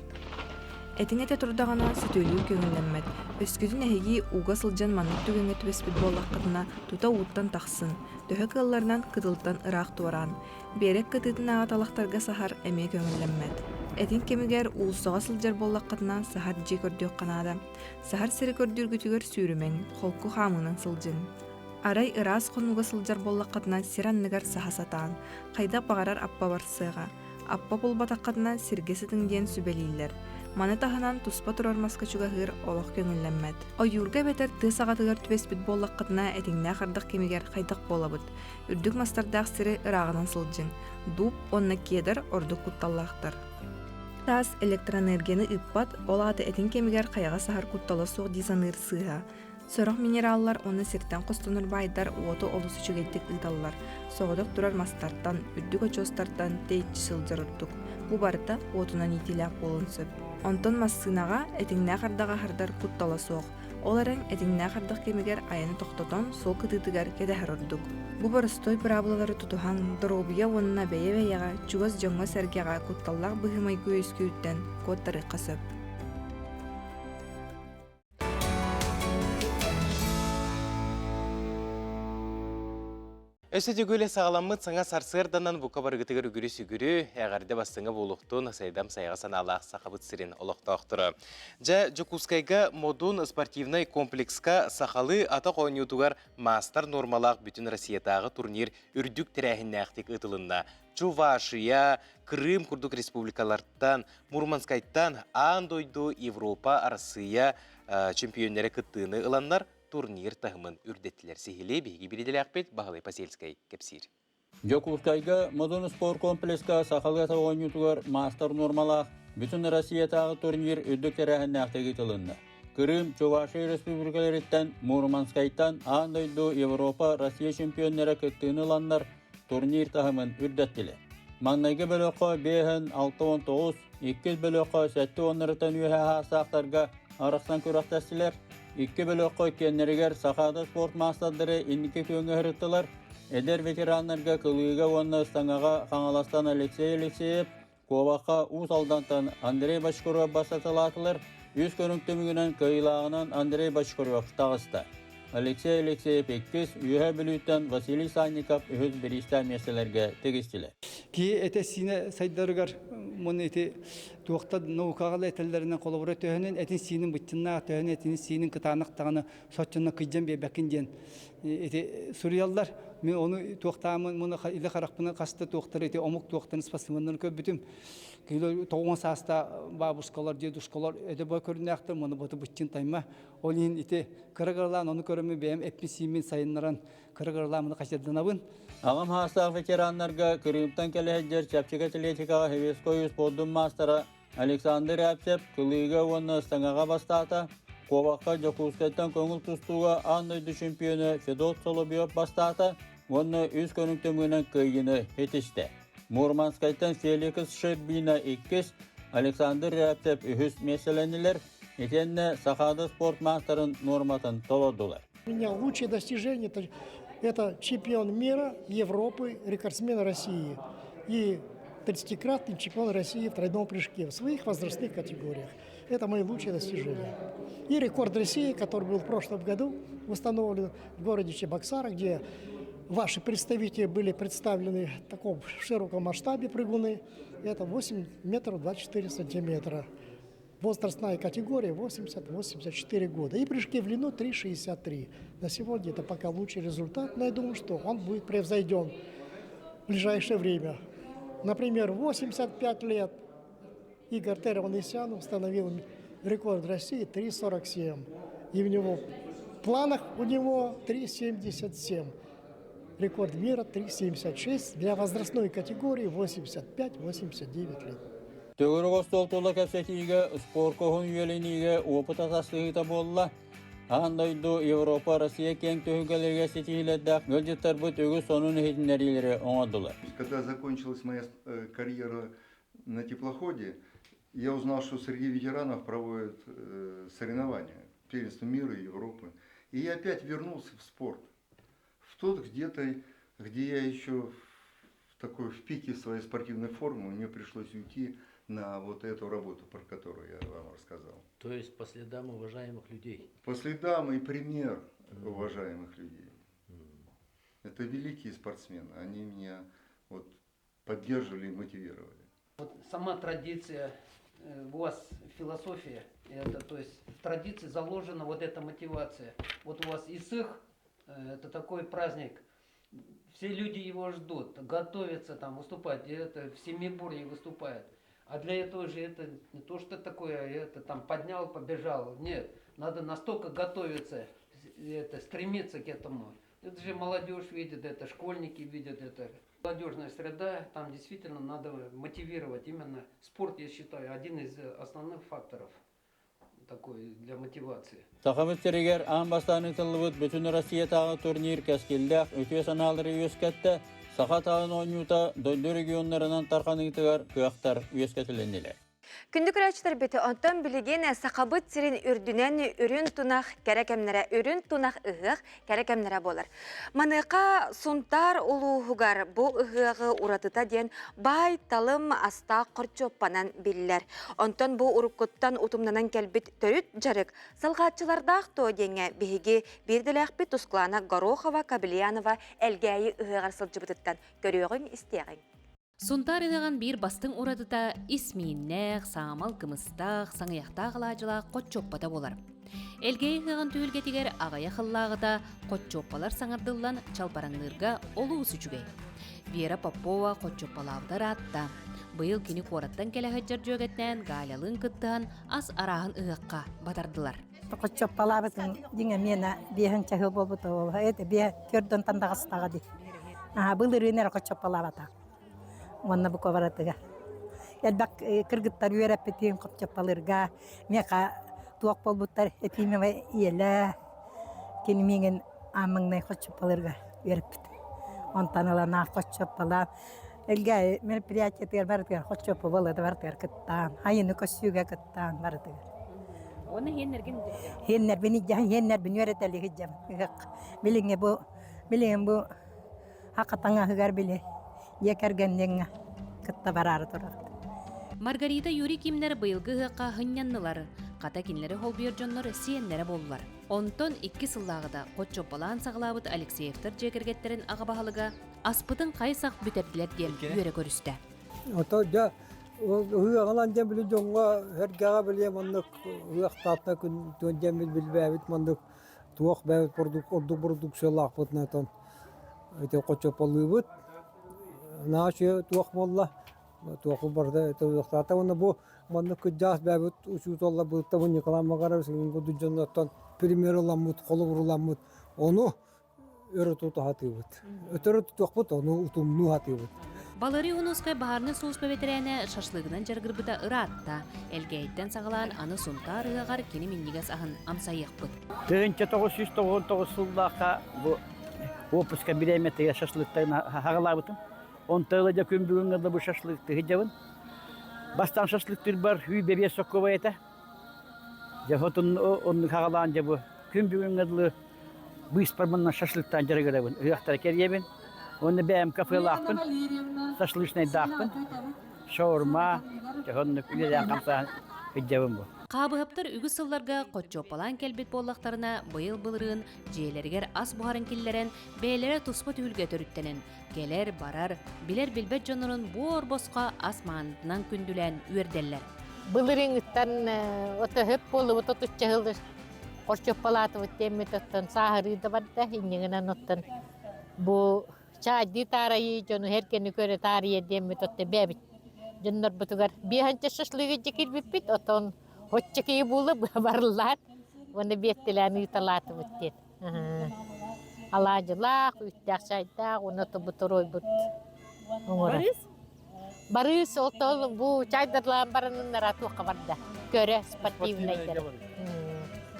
Этиҥ этэ турдаҕына, сөтүөлүүр көҥүллэммэт. Өскөтүн эһиги ууга сылдьан маннык түгэҥҥэ түбэспит буоллаххытына, тута ууттан тахсын, төһө кыалларынан кытылтан ыраах туораан. Биэрэк кытыытынааҕы талахтарга саһар эмиэ көҥүллэммэт. Этиҥ кэмигэр уулуссаҕа сылдьар буоллаххытына, саһар дьиэ көрдүөххэ наада. Саһар сири көрдүүргүтүгэр сүүрүмэҥ, холку хаамыынан сылдьыҥ. Арай ыраас хонууга сылдьар буоллаххытына, сир анныгар саһа сатааҥ. Хайдах баҕарар аппа барсыаҕа. Аппа булбатаххытына сиргэ сытыҥ диэн сүбэлииллэр. Маны таһынан туспа турар маска чугаһыыр олох көҥүллэммэт. Ойуурга эбэтэр тыа саҕатыгар түбэспит буоллаххытына этиҥнээх ардах кэмигэр хайдах буолабыт? Үрдүк мастардаах сири ырааҕынан сылдьыҥ. Дууп уонна кедр ордук кутталлаахтар. Таас электроэнергияны ыыппат, ол аата этиҥ кэмигэр хайаҕа саһар куттала суох дии саныыр сыыһа. Сорох минераллар уонна сиртэн хостонор баайдар уоту олус үчүгэйдик ыыталлар. Соҕотох турар мастартан, үрдүк очуостартан тэйиччи сылдьар ордук. Бу барыта уотунан иитиилээх буолуон сөп. Онтон массыынаҕа этиҥнээх ардаҕы аһардар куттала суох. Ол эрэн этиҥнээх ардах кэмигэр айаны тохтотон, суол кытыытыгар кэтэһэр ордук. Бу боростуой быраабылалары тутуһан, доруобуйа уонна бэйэ-бэйэҕэ, чугас дьоҥҥо-сэргэҕэ кутталлаах быһыы-майгы үөскүүрүттэн куоттарыахха сөп. Өссө төгүл саҕаламмыт саҥа сарсыарданан бука барыгытыгар үгүрү-сүгүрү, эҕэрдэ бастыҥа буолуохтун сайдам сайаҕа санаалаах Сахабыт сирин олохтоохторо. Дьэ, Дьокуускайга Модун спортивнай комплекска сахалыы атах оонньуутугар маастар нуормалаах бүтүн Россиятааҕы турнир үрдүк тэрээһиннээхтик ыытылынна. Чувашия, Крым курдук республикалартан, Мурманскайтан аан дойду, Европа, Арассыыйа чемпионнара кыттыыны ыланнар турнир таһымын үрдэттилэр. Сиһилии биһиги бириидэлээхпит Баһылай Посельскай кэпсиир. Дьокуускайга Модун спорт комплекска сахалыы атах оонньуутугар маастар нуормалаах Бүтүн Россиятааҕы турнир үрдүк тэрээһиннээхтик ыытылынна. Крым, Чувашия республикаларыттан, Мурманскайтан аан дойду, Европа, Россия чемпионнара кыттыыны ыланнар турнир таһымын үрдэттилэр. Маҥнайгы бөлөххө 569, иккис бөлөххө 70-рытан үөһэ аастаахтарга арахсан күрэхтэстилэр. Икки бөлөххө иккиэннэригэр Сахаада спорт маастардары инники күөҥҥэ ыһырыттылар. Эдэр ветераннарга кылыыга уонна ыстаҥаҕа Хаҥаластан Алексей Алексеев, Куобахха Уус Алдантан Андрей Бочкарев бастаталаатылар. Үс көрүҥ түмүгүнэн кыайыылааҕынан Андрей Бочкарев таҕыста. Алексей Алексеев иккис, Үөһээ Бүлүүттэн Василий Санников үһүс бириистээх миэстэлэргэ тигистилэр. Киһи этэ-сиинэ сайдарыгар муну ити туохта наукаҕа да этэллэринэн холобура төһөнөн этин-сиинин быччыннаах, төһөнөн этин-сиинин кытаанах даҕаны соччонно кыдьан биэрбэккин диэн ити суруйаллар. Мин ону туохтаамын муну илэ харахпынан хаста туохтары ити омук туохтарын спортсменнарын көрбүтүм. Кинилэр 90 саастаах бабушкалар, дедушкалар өтө бой көрүннээхтэр, муну бото быччын тайма. Ол иһин ити кыра-кыралаан ону көрөммүн бэйэм эппин-сииммин сайыннаран кыра-кыралаан муну хачырданабын. Аҕам саастаах ветераннарга Крымтан кэлэ сылдьар чэпчэки атлетикаҕа Советскай спордун маастара Александр Рябцев кылыыга уонна ыстаҥаҕа бастаата. Куобахха Дьокуускайтан көҥүл тустууга аан дойду чемпиона Федот Соловьев бастаата уонна үс көрүҥ түмүгүнэн кыайыыны ситистэ. Мурманскайтан Феликс Шербина иккис, Александр Рябцев үһүс миэстэлэннилэр. Итиэннэ Сахаада спорт маастарын нуорматын толордулар. У меня лучшее достижение это, это чемпион мира, Европы, рекордсмен России и 30-кратный чемпион России в тройном прыжке в своих возрастных категориях. Это мои лучшие достижения. И рекорд России, который был в прошлом году установлен в городе Чебоксары, где ваши представители были представлены в таком широком масштабе прыгуны, это 8 метров 24 сантиметра. Возрастная категория 80-84 года. И прыжки в длину 3,63. На сегодня это пока лучший результат, но я думаю, что он будет превзойден в ближайшее время. Например, 85 лет Игорь Тер-Ованесян установил рекорд России 3,47. И в него в планах у него 3,77. Рекорд мира 3,76 для возрастной категории 85-89 лет. Төгүрүк остуол тула кэпсэтиигэ спорка уһун үөлэниигэ опыт атастаһыыта буолла. Аан дойду, Европа, Россия киэҥ түһүлгэлэригэр ситиһиилэрдээх ыалдьыттарбыт үгүс сонун иһитиннэриилэри оҥордулар. Когда закончилась моя карьера на теплоходе, я узнал, что среди ветеранов проводят соревнования, первенство мира и Европы. И я опять вернулся в спорт. В тот где-то, где я еще в такой в пике своей спортивной формы, мне пришлось уйти на вот эту работу, про которую я вам рассказал. То есть по следам уважаемых людей? По следам и пример уважаемых людей. Это великие спортсмены, они меня вот поддерживали и мотивировали. Вот сама традиция, у вас философия, это, то есть в традиции заложена вот эта мотивация. Вот у вас Исых, это такой праздник, все люди его ждут, готовятся там выступать, это в Семиборье выступают. А для этого же это не то, что такое, это там поднял, побежал. Нет, надо настолько готовиться. это, стремиться к этому. Это же молодежь видит это, школьники видят это. Молодежная среда, там действительно надо мотивировать именно спорт, я считаю, один из основных факторов такой для мотивации. Сахабыт сиригэр аан бастаан ыытыллыбыт Бүтүн Россиятааҕы турнир кэскиллээх үтүө санаалары үөскэттэ, саха таһын оонньуута дойду регионнарынан тарҕаныытыгар кыахтар үөскэтилиннилэр. Күндү көрөөччүлэрбит, онтон билигин Сахабыт сирин үрдүнэн үрүн тунах кэрэ кэмнэрэ, үрүн тунах ыһыах кэрэ кэмнэрэ буолар. Маныаха Сунтаар улууһугар бу ыһыаҕы уратыта диэн баай талым астаах хорчуоппанан биллэр. Онтон бу уруккуттан утумнанан кэлбит төрүт дьарык салҕааччылардаах дуо диэҥҥэ биһиги биирдэлээхпит Тусклана Горохова-Кобельянова Элгээйи ыһыаҕар сылдьыбытыттан көрүөҕүҥ, истиэҕиҥ. Сунтаар ыһыаҕын биир бастыҥ уратыта ис мииннээх, саамал кымыстаах, саҥыйахтаах алаадьылаах хоччуоппата буолар. Элгээйи ыһыаҕын түһүлгэтигэр аҕыйах ыллааҕыта хоччуоппалар саҥардыллан чалбараҥныырга олус үчүгэй. Вера Попова хоччуоппалаабыта ыраатта. Быйыл кини куораттан кэлэ сылдьар дьүөгэтинээн Галялыын кыттыһан ас арааһын ыһыахха батардылар. Хоччуоппалаабытын дьиҥэ миэнэ биэһин чаһыы буолбута буолуо. Это биэ төрдөн тандаҕастаҕа дии. Аха былырыын эрэ хоччуоппалаабатах. Уонна бу куобаратыгар. Элбэх кыргыттар үөрэппитим хопчоппалыырга. Миэхэ туох буолбуттар этиимэ ийэлээ. Кини миигин аан маҥнай хоччоппалыырга үөрэппит. Онтон ылан аах хоччоппалаан Элгээйи мероприятиетыгар барытыгар хоччоппа буолла барытыгар кыттаан, айыны көссүүгэ кыттаан барытыгар. Уонна иһиэннэргин Иһиэннэрбин илдьэн, иһиэннэрбин үөрэтэлии сылдьабын. Билиҥҥи бу билигин бу Аха таҥаһыгар били дьиэ кэргэнниҥҥэ кытта бараары турар. Маргарита Юрий Кимнэр быйылгы ыһыахха сынньаннылар. Хата кинилэри холбуйар дьоннор сиэннэрэ буоллулар. Онтон икки сыллааҕыта хоччоппалаан саҕалаабыт Алексеевтар дьиэ кэргэттэрин аҕа баһылыга аспытын хайсах бүтэрдилэр диэн үөрэ көрүстэ. Ото дьэ ыһыаҕынан дьэ били дьоҥҥо эргэҕэ били маннык ыһыахтаатна күн дьэммит билбээбит маннык туох бэйэбит ордук бородууксуйалаахпытынан отон ити хочопполуубут наһаа үчүгэй туох буолла туоху барыта ытыахтаата уонна бу маннык кырдьаҕас бэйэбит учууталларбытыттан бу Николай Макарович курдук дьоннортон пример ыламмыт холобур ыламмыт ону өрө тута сатыыбыт. Өтөрү тутуохпут, ону утумнуу сатыыбыт. Баларий Унускай баһаарынай сулууспа бэтэрээнэ шашлыгынан дьарыгырбыта ыраатта. Элгээйиттэн саҕалаан аны Сунтаар ыһыаҕар кини минньигэс аһын амсайыахпыт. 1999 сыллаахха бу отпуска бириэмэтигэр шашлыктарын хаҕалаабытым. Онто ыла дьэ күн бүгүҥҥэ дылы бу шашлыктыы сылдьабын. Бастаан шашлыктыырбар үй бэбиэс соккуобай этэ. Дьэ хотун оннук хаҕалаан дьэ бу күн бүгүҥҥэ дылы быыспар мунна шашлыктаан дьарыгырабын, ыһыахтара кэрийэбин. Уонна бэйэм кафелаахпын, шашлычнайдаахпын, шаурма, оннук үлэлээн хамсаан сылдьабын бу. Хаабыһаптар үгүс сылларга хоччуоппалаан кэлбит буоллахтарына, быйыл былырыын дьиэлэригэр ас буһарын киллэрэн, бэйэлэрэ туспа түһүлгэ төрүттэнэн, кэлэр-барар, билэр-билбэт дьоннорун буор-босхо ас маанытынан күндүлээн үөрдэллэр. Былырыыҥҥыттан отоһөп буолубут отучча сыл хорчуоппалаатыбыт диэммит оттон сааһырыы да барда иннигинэн оттон бу чаайдыы таарайыы дьону эргэни көрө таарыйа диэммит отто бэбит дьоннорбутугар биэһэнчэ шашлыгы дьэ кирбиппит отон оччо киһи буола барыллаат уонна биэттилээн ыыталаатыбыт диэн алаадьылаах үүттээх чайдаах уонна тобуторуойбут оҥорор Барыыс ол бу чайдарлаан бараныннара туохха барда? Көрө спортивнайдары.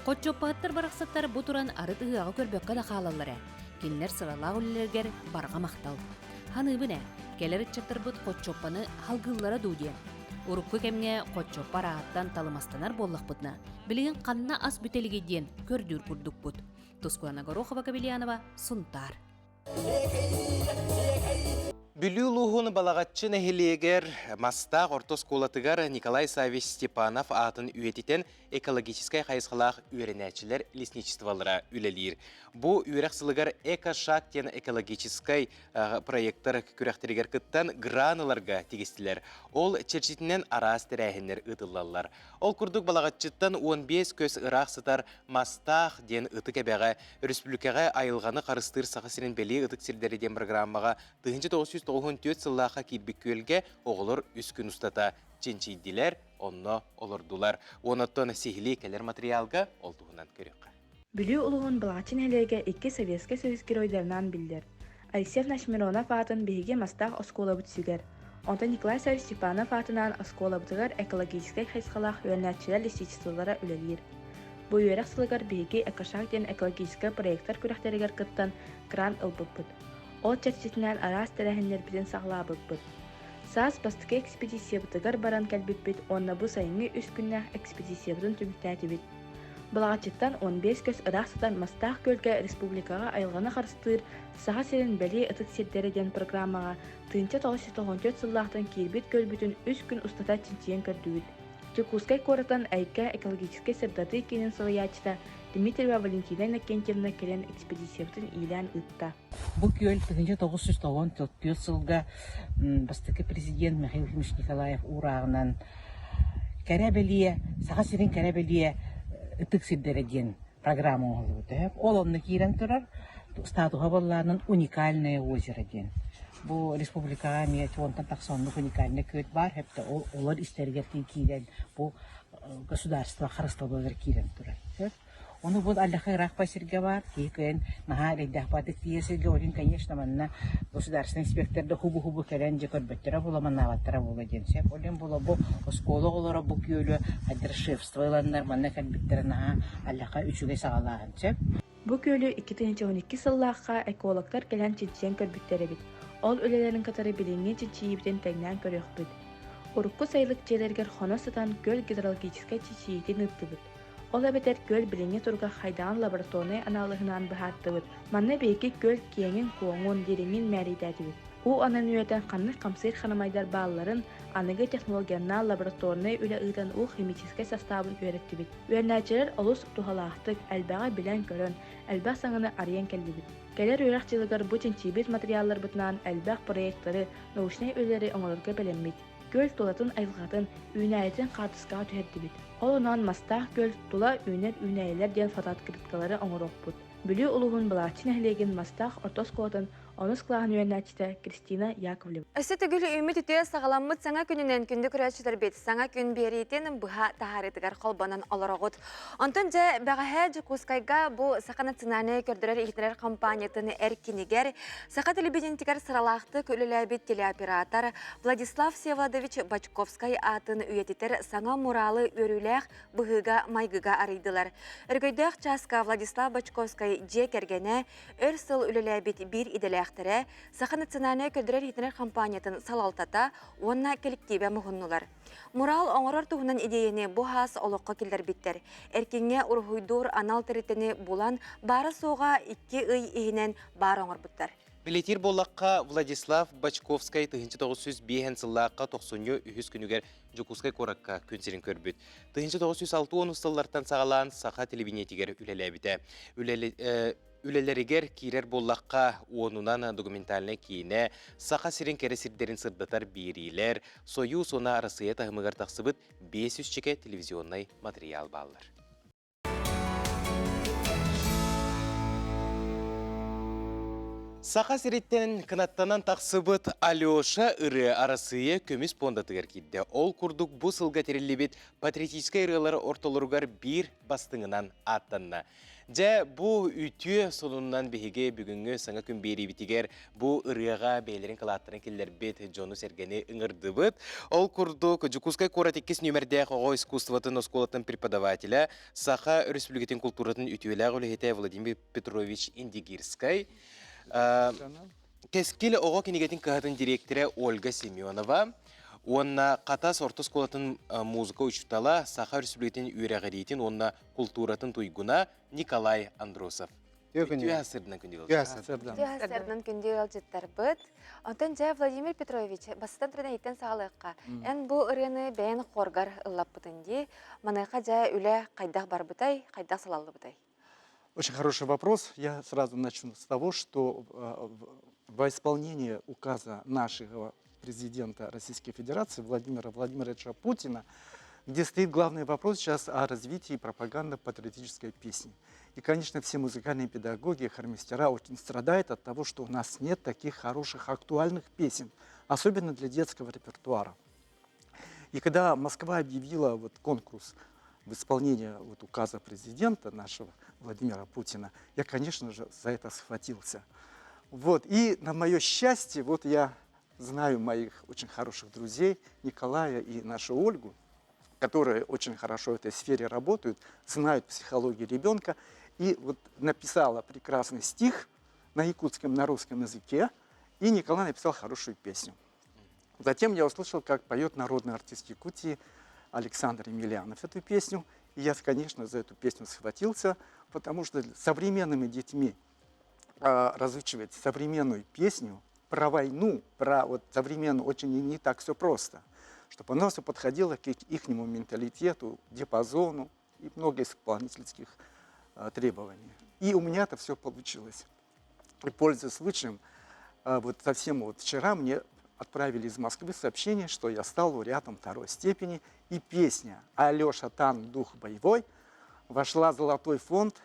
Хоччоппаһыттар барахсаттар бу туран арыт ыһыаҕы көрбөккө да хаалаллар ээ. Кинилэр сыралаах үлэлэригэр барҕа махтал. Ханыыбын ээ, кэлэр ыччаттарбыт хоччоппаны халгыыллара дуу диэн. Урукку кэмҥэ хоччоппо арааһыттан талымастанар буоллахпытына, билигин ханна ас бүтэлигий диэн көрдүүр курдукпут. Тускулана Горохова-Кобельянова, Сунтаар. Бүлүү улууһун Балаҕаччы нэһилиэгэр Мастаах орто оскуолатыгар Николай Саввич Степанов аатын үйэтитэн экологическай хайысхалаах үөрэнээччилэр лесничестволара үлэлиир. Бу үөрэх сылыгар «Экошаг» диэн экологическай проектар күрэхтэригэр кыттан гран ыларга тигистилэр. Ол чэрчитинэн араас тэрээһиннэр ыытыллаллар. Ол курдук Балаҕаччыттан 15 көс ыраах сытар Мастаах диэн ытык эбэҕэ Өрөспүүбүлүкэҕэ айылҕаны харыстыыр Саха сирин бэлиэ ытык сирдэри диэн программаҕа 1994 сыллаахха киирбит күөлгэ оҕолор үс күн устата чинчийдилэр, онно олордулар. Уонаттан сиһилии кэлэр материалга ол туһунан көрүөххэ. Бүлүү улууһун Балаҕаччы нэһилиэгэ икки Советскай Союз геройдарынан биллэр. Алексей Афанасьевич Миронов аатын биһиги Мастаах оскуолабыт сүгэр. Онтон Николай Саввич Степанов аатынаан оскуолабытыгар экологическай хайысхалаах үөрэнээччилэр лесничестволара үлэлиир. Бу үөрэх сылыгар биһиги «Экошаг» диэн экологическай проектар күрэхтэригэр кыттан грант ылбыппыт. Ол чэрчитинэн араас тэрээһиннэрбитин саҕалаабыппыт. Саас бастакы экспедициябытыгар баран кэлбиппит уонна бу сайыҥҥы үс күннээх экспедициябытын түмүктээтибит. Балаҕаччыттан 15 көс ыраах сытар Мастаах күөлгэ республикаҕа айылҕаны харыстыыр Саха сирин бэлиэ ытык сирдэрэ диэн программаҕа 1994 сыллаахтан киирбит көлбүтүн үс күн устата чинчийэн көрдүбүт. Дьокуускай куораттан Айка экологическай сырдатыы киинин салайааччыта Дмитриева Валентина Иннокентьевна кэлэн экспедициябытын иилээн ыытта. Бу күөл 1994 сылга бастакы президент Михаил Ефимович Николаев уурааҕынан Кэрэ бэлиэ, Саха сирин кэрэ бэлиэ ытык сирдэрэ диэн программа оҥоһуллубута. Ол онно киирэн турар статуһа буоллаанын уникальное озеро диэн. Бу республикаҕа эмиэ уонтан тахса оннук уникальный күөл баар, хэптэ ол олор истэригэр киирэн бу государство харыстабылыгар киирэн турар. Ону бу аллаха ыраах сиргэ баар, киһи кыайан наһаа эрэйдээх баатык тиийэр сиргэ, олин, конечно, манна государственный инспектор да хубу-хубу кэлэн дьэ көрбөттөрө буола, манаабаттара буола диэн сөп. Олин була бу оскуола оҕолоро бу күөлү шефство ыланнар манна кэлбиттэрэ наһаа аллаха үчүгэй саҕалааһын сөп. Бу күөлү 2012 сыллаахха экологтар кэлэн чинчийэн көрбүттэр эбит. Ол үлэлэрин кытары билиҥҥи чинчийиибитин тэҥнээн көрүөхпүт. Урукку сайылык дьиэлэригэр хоно сытан күөл гидрологическай чинчийиитин ыыттыбыт. Ол эбэтэр күөл билиҥҥи туруга хайдаҕын лабораторнай анаалыһынаан быһаардыбыт. Манна биһиги күөл киэҥин-куоҥун, дириҥин мээрэйдээтибит. Уу анын үөтэн ханнык хамсыыр харамайдар баалларын, аныгы технологияннаах лабораторнай үлэ ыытан уу химическэй састаабын үөрэттибит. Үөрэнээччилэр олус туһалаахтык, элбэҕи билэн-көрөн, элбэх саҥаны арыйан кэллибит. Кэлэр үөрэх дьылыгар бу чинчийбит матырыйаалларбытынаан элбэх проектары, научнай үлэлэри оҥорорго бэлэммит. Күөл тулатын айылҕатын, үүнээйитин хаартыскаҕа түһэрдибит. Ол онон Мастаах күөл тула үүнэр үүнээйилэр диэн фотооткрыткалары оҥоруохпут. Бүлүү улууһун Балааччы нэһилиэгин Мастаах орто оскуолатын онус кылааһын үөрэнээччитэ Кристина Яковлева. Өссө төгүл үүммүт үтүө саҕаламмыт саҥа күнүнэн күндү көрөөччүлэрбит саҥа күн биэриитин быһа таһаарыытыгар холбонон олороҕут. Онтон дьэ бэҕэһээ Дьокуускайга бу Саха национальнай көрдөрөр-иһитиннэрэр компаниятын эркинигэр Саха телевидениетигэр сыралаахтык үлэлээбит телеоператор Владислав Всеволодович Бочковскай аатын үйэтитэр саҥа муралы үөрүүлээх быһыыга-майгыга арыйдылар. Өргөйдөөх чааска Владислав Бочковскай дьиэ кэргэнэ өр сыл үлэлээбит биир идэлээхтэрэ Саха национальнай көрдөрөр-иһитиннэрэр компаниятын салалтата уонна кэлэктиибэ муһуннулар. Мурал оҥорор туһунан идиэйэни бу хаас олоххо киллэрбиттэр. Эркиҥҥэ уруһуйдуур анал тэрилтэни булан, баара-суоҕа икки ый иһинэн баар оҥорбуттар. Бэлиэтиир буоллахха, Владислав Бочковскай 1905 сыллаахха тохсунньу үһүс күнүгэр Дьокуускай куоракка күн сирин көрбүт. 1960 сыллартан саҕалаан саха телевидениетигэр үлэлээбитэ. Үлэлэригэр киирэр буоллахха, уонунан документальнай киинэ, Саха сирин кэрэ сирдэрин сырдатар биэриилэр, Сойуус уонна Арассыыйа таһымыгар тахсыбыт 500 чэкэ телевизионнай матырыйаал бааллар. Саха сириттэн кынаттанан тахсыбыт Алеша ырыа Арассыыйа көмүс пуондатыгар киирдэ. Ол курдук бу сылга тэриллибит патриотическай ырыалар ортолоругар биир бастыҥынан ааттанна. Дьэ, бу үтүө сонуннан биһиги бүгүҥҥү саҥа күн биэриибитигэр бу ырыаҕа бэйэлэрин кылааттарын киллэрбит дьону-сэргэни ыҥырдыбыт. Ол курдук, Дьокуускай куорат иккис нүөмэрдээх оҕо искусствотын оскуолатын преподавателэ, Саха Өрөспүүбүлүкэтин култууратын үтүөлээх үлэһитэ Владимир Петрович Индигирскай, Кэскил оҕо кинигэтин кыһатын дириэктэрэ Ольга Семенова уонна Хатас орто оскуолатын музыка учуутала, Саха Өрөспүүбүлүкэтин үөрэҕириитин уонна култууратын туйгуна Николай Андросов. Үтүө сырдынан күндү Үтүө күндү ыалдьыттарбыт. Онтон дьэ Владимир Петрович, бастатан туран эйиттэн саҕалыахха. Эн бу ырыаны бэйэн хоргар ыллаппытын дии. Маныаха дьэ үлэ хайдах барбытай, хайдах салаллыбытай? Очень хороший вопрос. Я сразу начну с того, что во исполнение указа нашего президента Российской Федерации Владимира Владимировича Путина, где стоит главный вопрос сейчас о развитии пропаганды патриотической песни. И, конечно, все музыкальные педагоги, хормейстера очень страдают от того, что у нас нет таких хороших актуальных песен, особенно для детского репертуара. И когда Москва объявила вот конкурс в исполнение вот указа президента нашего Владимира Путина, я, конечно же, за это схватился. Вот, и на мое счастье, вот я знаю моих очень хороших друзей Николая и нашу Ольгу, которые очень хорошо в этой сфере работают, знают психологию ребенка, и вот написала прекрасный стих на якутском, на русском языке, и Николай написал хорошую песню. Затем я услышал, как поет народный артист Якутии Александр Емельянов эту песню. И я, конечно, за эту песню схватился, потому что современными детьми разучивать современную песню про войну, про вот современную, очень не так все просто. Чтобы оно все подходило к их менталитету, диапазону и много исполнительских требований. И у меня это все получилось. И пользуясь случаем, вот совсем вот вчера мне отправили из Москвы сообщение, что я стал лауреатом второй степени, и песня «Алеша Танк. Дух боевой» вошла в золотой фонд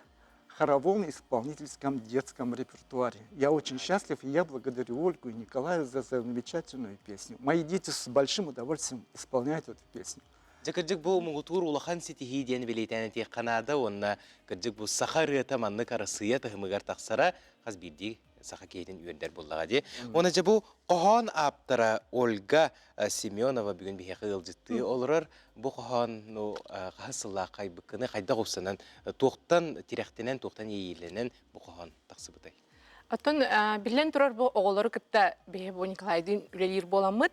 хоровом исполнительском детском репертуаре. Я очень счастлив, и я благодарю Ольгу и Николая за замечательную песню. Мои дети с большим удовольствием исполняют эту песню. Дьэ кырдьык бу муҥутуур улахан ситиһии диэн бэлиэтээн этиэххэ наада уонна кырдьык бу саха ырыата маннык Арассыыйа таһымыгар тахсара хас биирдии саха киһитин үөрдэр буоллаҕа дии. Уонна дьэ бу хоһоон ааптара Ольга Семенова бүгүн биһиэхэ ыалдьыттыы олорор. Бу хоһоон хаһыс сыллаахха айбыккыны хайдах упсанан, туохтан тирэхтэнэн, туохтан иэйиилэнэн бу хоһоон тахсыбытай? Оттон биллэн турар бу оҕолору кытта биһи бу Николайдыын үлэлиир буоламмыт,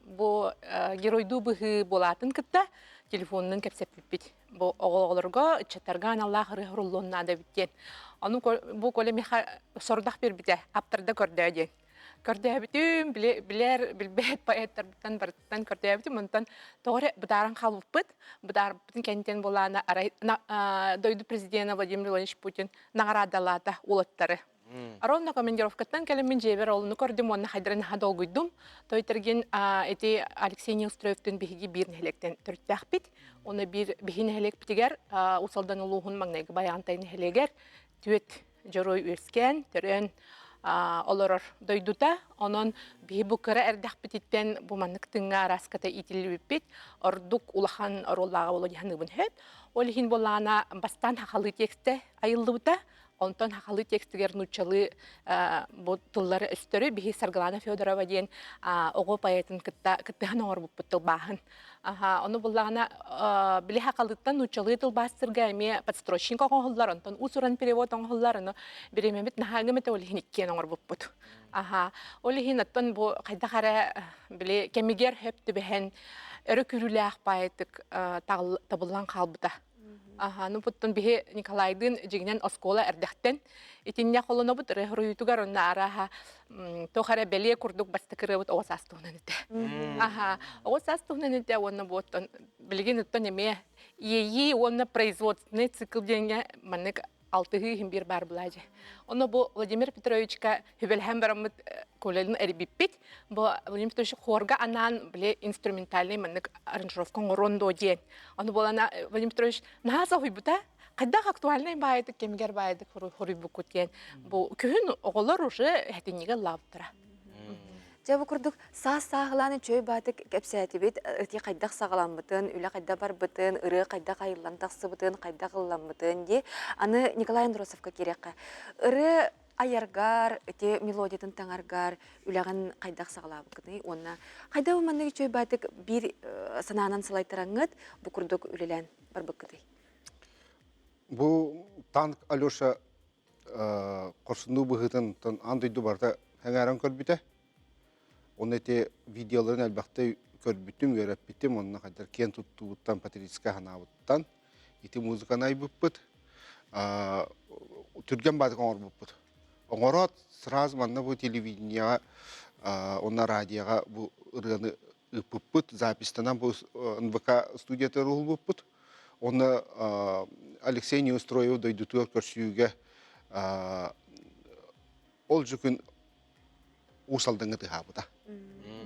бу геройдуу быһыы буолаатын кытта телефонунан кэпсэппиппит. Бу оҕолорго, ыччаттарга аналлаах ырыа суруллуон наада эбит диэн. Ону бу Коля миэхэ сорудах биэрбитэ, ааптарда көрдөө диэн. Көрдөөбүтүм, билэр, билбэт поэттарбыттан барыттан көрдөөбүтүм. Онтон тоҕо эрэ бытааран хаалбыппыт. Бытаарбытын кэнниттэн буолаана арай дойду президена Владимир Владимирович Путин наҕараадалаата уолаттары. Ровно командировкаттан кэлэммин дьиэбэр олуну көрдүм уонна хайдарын наһаа долгуйдум. Тойтергин ити Алексей Неустроевтын биһиги биир нэһилиэктэн төрүттээхпит. Оны биир биһи нэһилиэкпитигэр Усалдан улууһун маҥнайгы Байаҕантай нэһилиэгэр түөт дьоруой үөскээн, төрөөн олорор дойдута. Онон биһи бу кыра эрдэхпититтэн бу маннык тыҥҥа араската иитиллибиппит. Ордук улахан оруоллааҕа буолуо дии саныыбын сөп. Ол иһин буоллаҕына бастаан хахалыы текстэ айыллыбыта. Онтон хахалыы текстигэр нууччалыы бу тыллары өстөрү биһи Саргылана Федорова диэн оҕо поэтын кытта кыттыһан оҥорбуппут тылбааһын. Ону буллаҕына били хахалыттан нууччалыы тылбаастырга эмиэ подстрочник оҥоһуллар, онтон уус-уран перевод оҥоһуллар, ону бириэмэбит наһаа ыгым этэ ол иһин иккиэн оҥорбуппут. Аха, ол иһин оттон бу хайдах эрэ били кэмигэр хөп түбэһэн өрө күүрүүлээх поэтык табыллан хаалбыта. Аха, ну буттун биһи Николайдыын дьиҥинэн оскуола эрдэхтэн итиннэ холонобут ырыа хоруйутугар онно арааһа туох эрэ бэлиэ курдук бастакы ырыабыт оҕо саас туһунан этэ. Аха, оҕо саас туһунан этэ уонна бу оттон билигин оттон эмиэ иэйии уонна производственный цикл диэҥҥэ маннык алтыһыы иһин биир баар былаадьы. Ону бу Владимир Петровичка хүбэлэһэн бараммыт колелин эрбиппит. Бу Владимир Петрович хорга анаан били инструментальный маннык аранжировка оҥоруон дуо диэн. Ону буолана Владимир Петрович наһаа соһуйбута. Хайдах актуальный баайдык кэмигэр баайдык хоруйбуккут диэн. Бу күһүн оҕолор уже этиннигэ ыллаабыттара. Дьэ бу курдук саас сааһылаан үчүгэй баатык кэпсээтибит, ити хайдах саҕаламмытын, үлэ хайдах барбытын, ырыа хайдах айыллан тахсыбытын, хайдах ылламмытын дии. Аны Николай Андросовка киириэххэ. Ырыа айаргар, ити мелодиятын таҥаргар үлэҕин хайдах саҕалаабыккыный уонна хайдах маннык үчүгэй баатык биир санаанан салайтараҥҥыт бу курдук үлэлээн барбыккытый? Бу танк Алеша хорсуннуу быһыытын аан дойду барыта сэҥээрэн көрбүтэ. Онно ити видеоларын элбэхтэ көрбүтүм, үөрэппитим, онно хайдар киэн туттубуттан, патриотическай санаабыттан ити музыканы айбыппыт. Түргэн баатык оҥорбуппут. Оҥороот сразу манна бу телевидениеҕа уонна радиоҕа бу ырыаны ыыппыппыт, запистанан бу НВК студиятыгар уһулбуппут. Онно Алексей Неустроев дойдутугар көрсүүгэ ол дьүкүн Уус Алдаҥҥа тыһаабыта.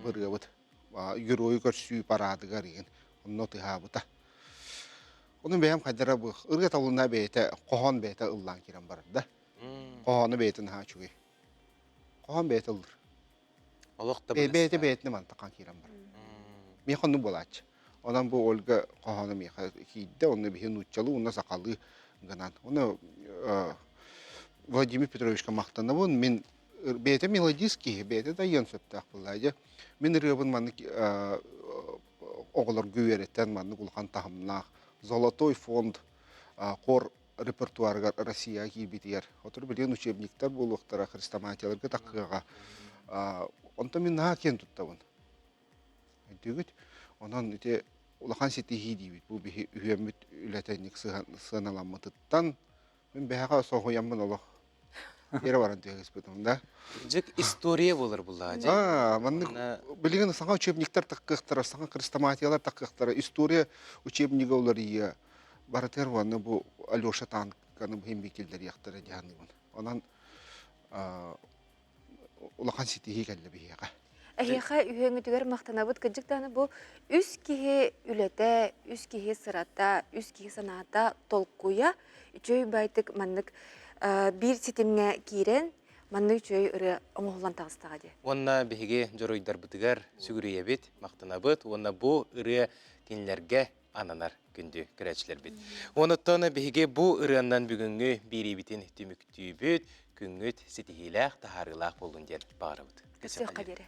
Ырыабыт. Геройу көрсүү параадыгар игин онно тыһаабыта. Ону бэйэм хайдара бу ырыа табылына бэйэтэ хоһоон бэйэтэ ыллаан киирэн барар да. Хоһоону бэйэтин наһаа үчүгэй. Хоһоон бэйэтэ ыллыр. Олох да Бэйэтэ бэйэтин мантахан киирэн барар. Миэхэ оннук буолааччы. Онон бу Ольга хоһооно миэхэ киирдэ, онно биһи нууччалыы уонна сахалыы гынан. Ону Владимир Петровичка махтанабын. Мин бэйэтэ мелодист киһи, бэйэтэ да айыан сөптөөх буолла. Дьэ, мин ырыабын маннык оҕолорго үөрэтэн маннык улахан таһымнаах Золотой фонд хор репертуарыгар Россияҕа киирбитигэр отур билигин учебниктар буолуохтара хрестоматияларга таккыаҕа онтон мин наһаа киэн туттабын өйдүүгүт онон ити улахан ситиһии диибит бу биһи үһүөммүт үлэтэ инник сыаналаммытыттан мин бэһэҕэ соһуйаммын олох Эрэ баран түһэспитим да. Дьик история буолар буллаа. Аа, маннык билигин саҥа учебниктар таккыахтара, саҥа хрестоматиялар таккыахтара, история учебнига уларыйыа. Барытыгар уонна бу Алеша танканы быһын киллэриэхтэрэ дьаһаныбын. Онон улахан ситиһии кэллэ биһиэхэ. Эһиэхэ үһүөҥүтүгэр махтанабыт. Кырдьык даҕаны бу үс киһи үлэтэ, үс киһи сырата, үс киһи санаата, толкуйа үчүгэй байтык маннык биир ситимҥэ киирэн маннык үчүгэй ырыа оҥоһуллан таҕыстаҕа дии. Уонна биһиги дьоруойдарбытыгар сүгүрүйэбит, махтанабыт уонна бу ырыа кинилэргэ ананар күндү көрөөччүлэрбит. Онуттан биһиги бу ырыаннан бүгүҥҥү биэриибитин түмүктүүбүт, күҥҥүт ситиһиилээх, таһаарыылаах буоллун диэн баҕарабыт. Көрсүөххэ диэри.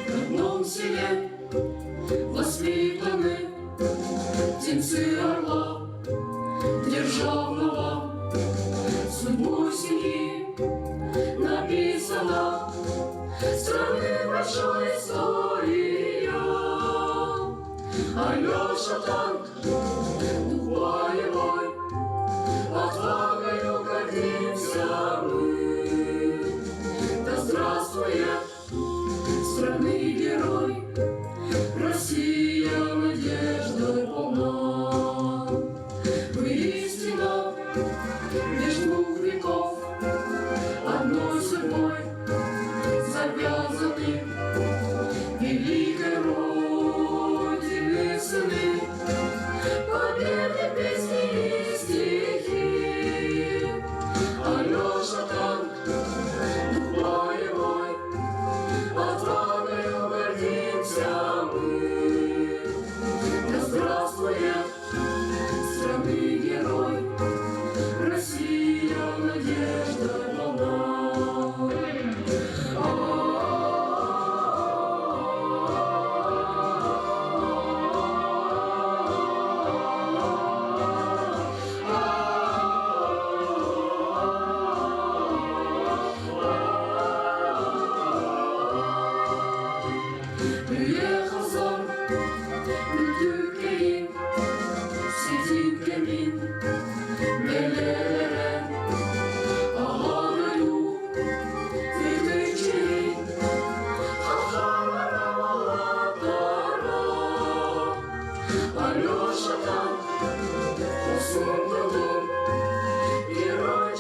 В одном селе воспитаны птенцы орла державного. Судьбу семьи написана страны большой история. Алеша танк, дух боевой, отвагою гордимся мы. Да здравствует страны герой, Россия надеждой полна. Вы истина меж двух веков, одной судьбой завязаны великой Родины сыны, победы песни и стихи. Алеша танк, дух боевой, отвагою гордимся мы. Да здравствует страны герой, Россия надежда полна. Приехал сон, үрдүккэйин, ситим кэмин, бэлэлэрэ, аҕалару, үтүччүн, хахалара балаттара. Алеша танк, хорсун кутун, герой.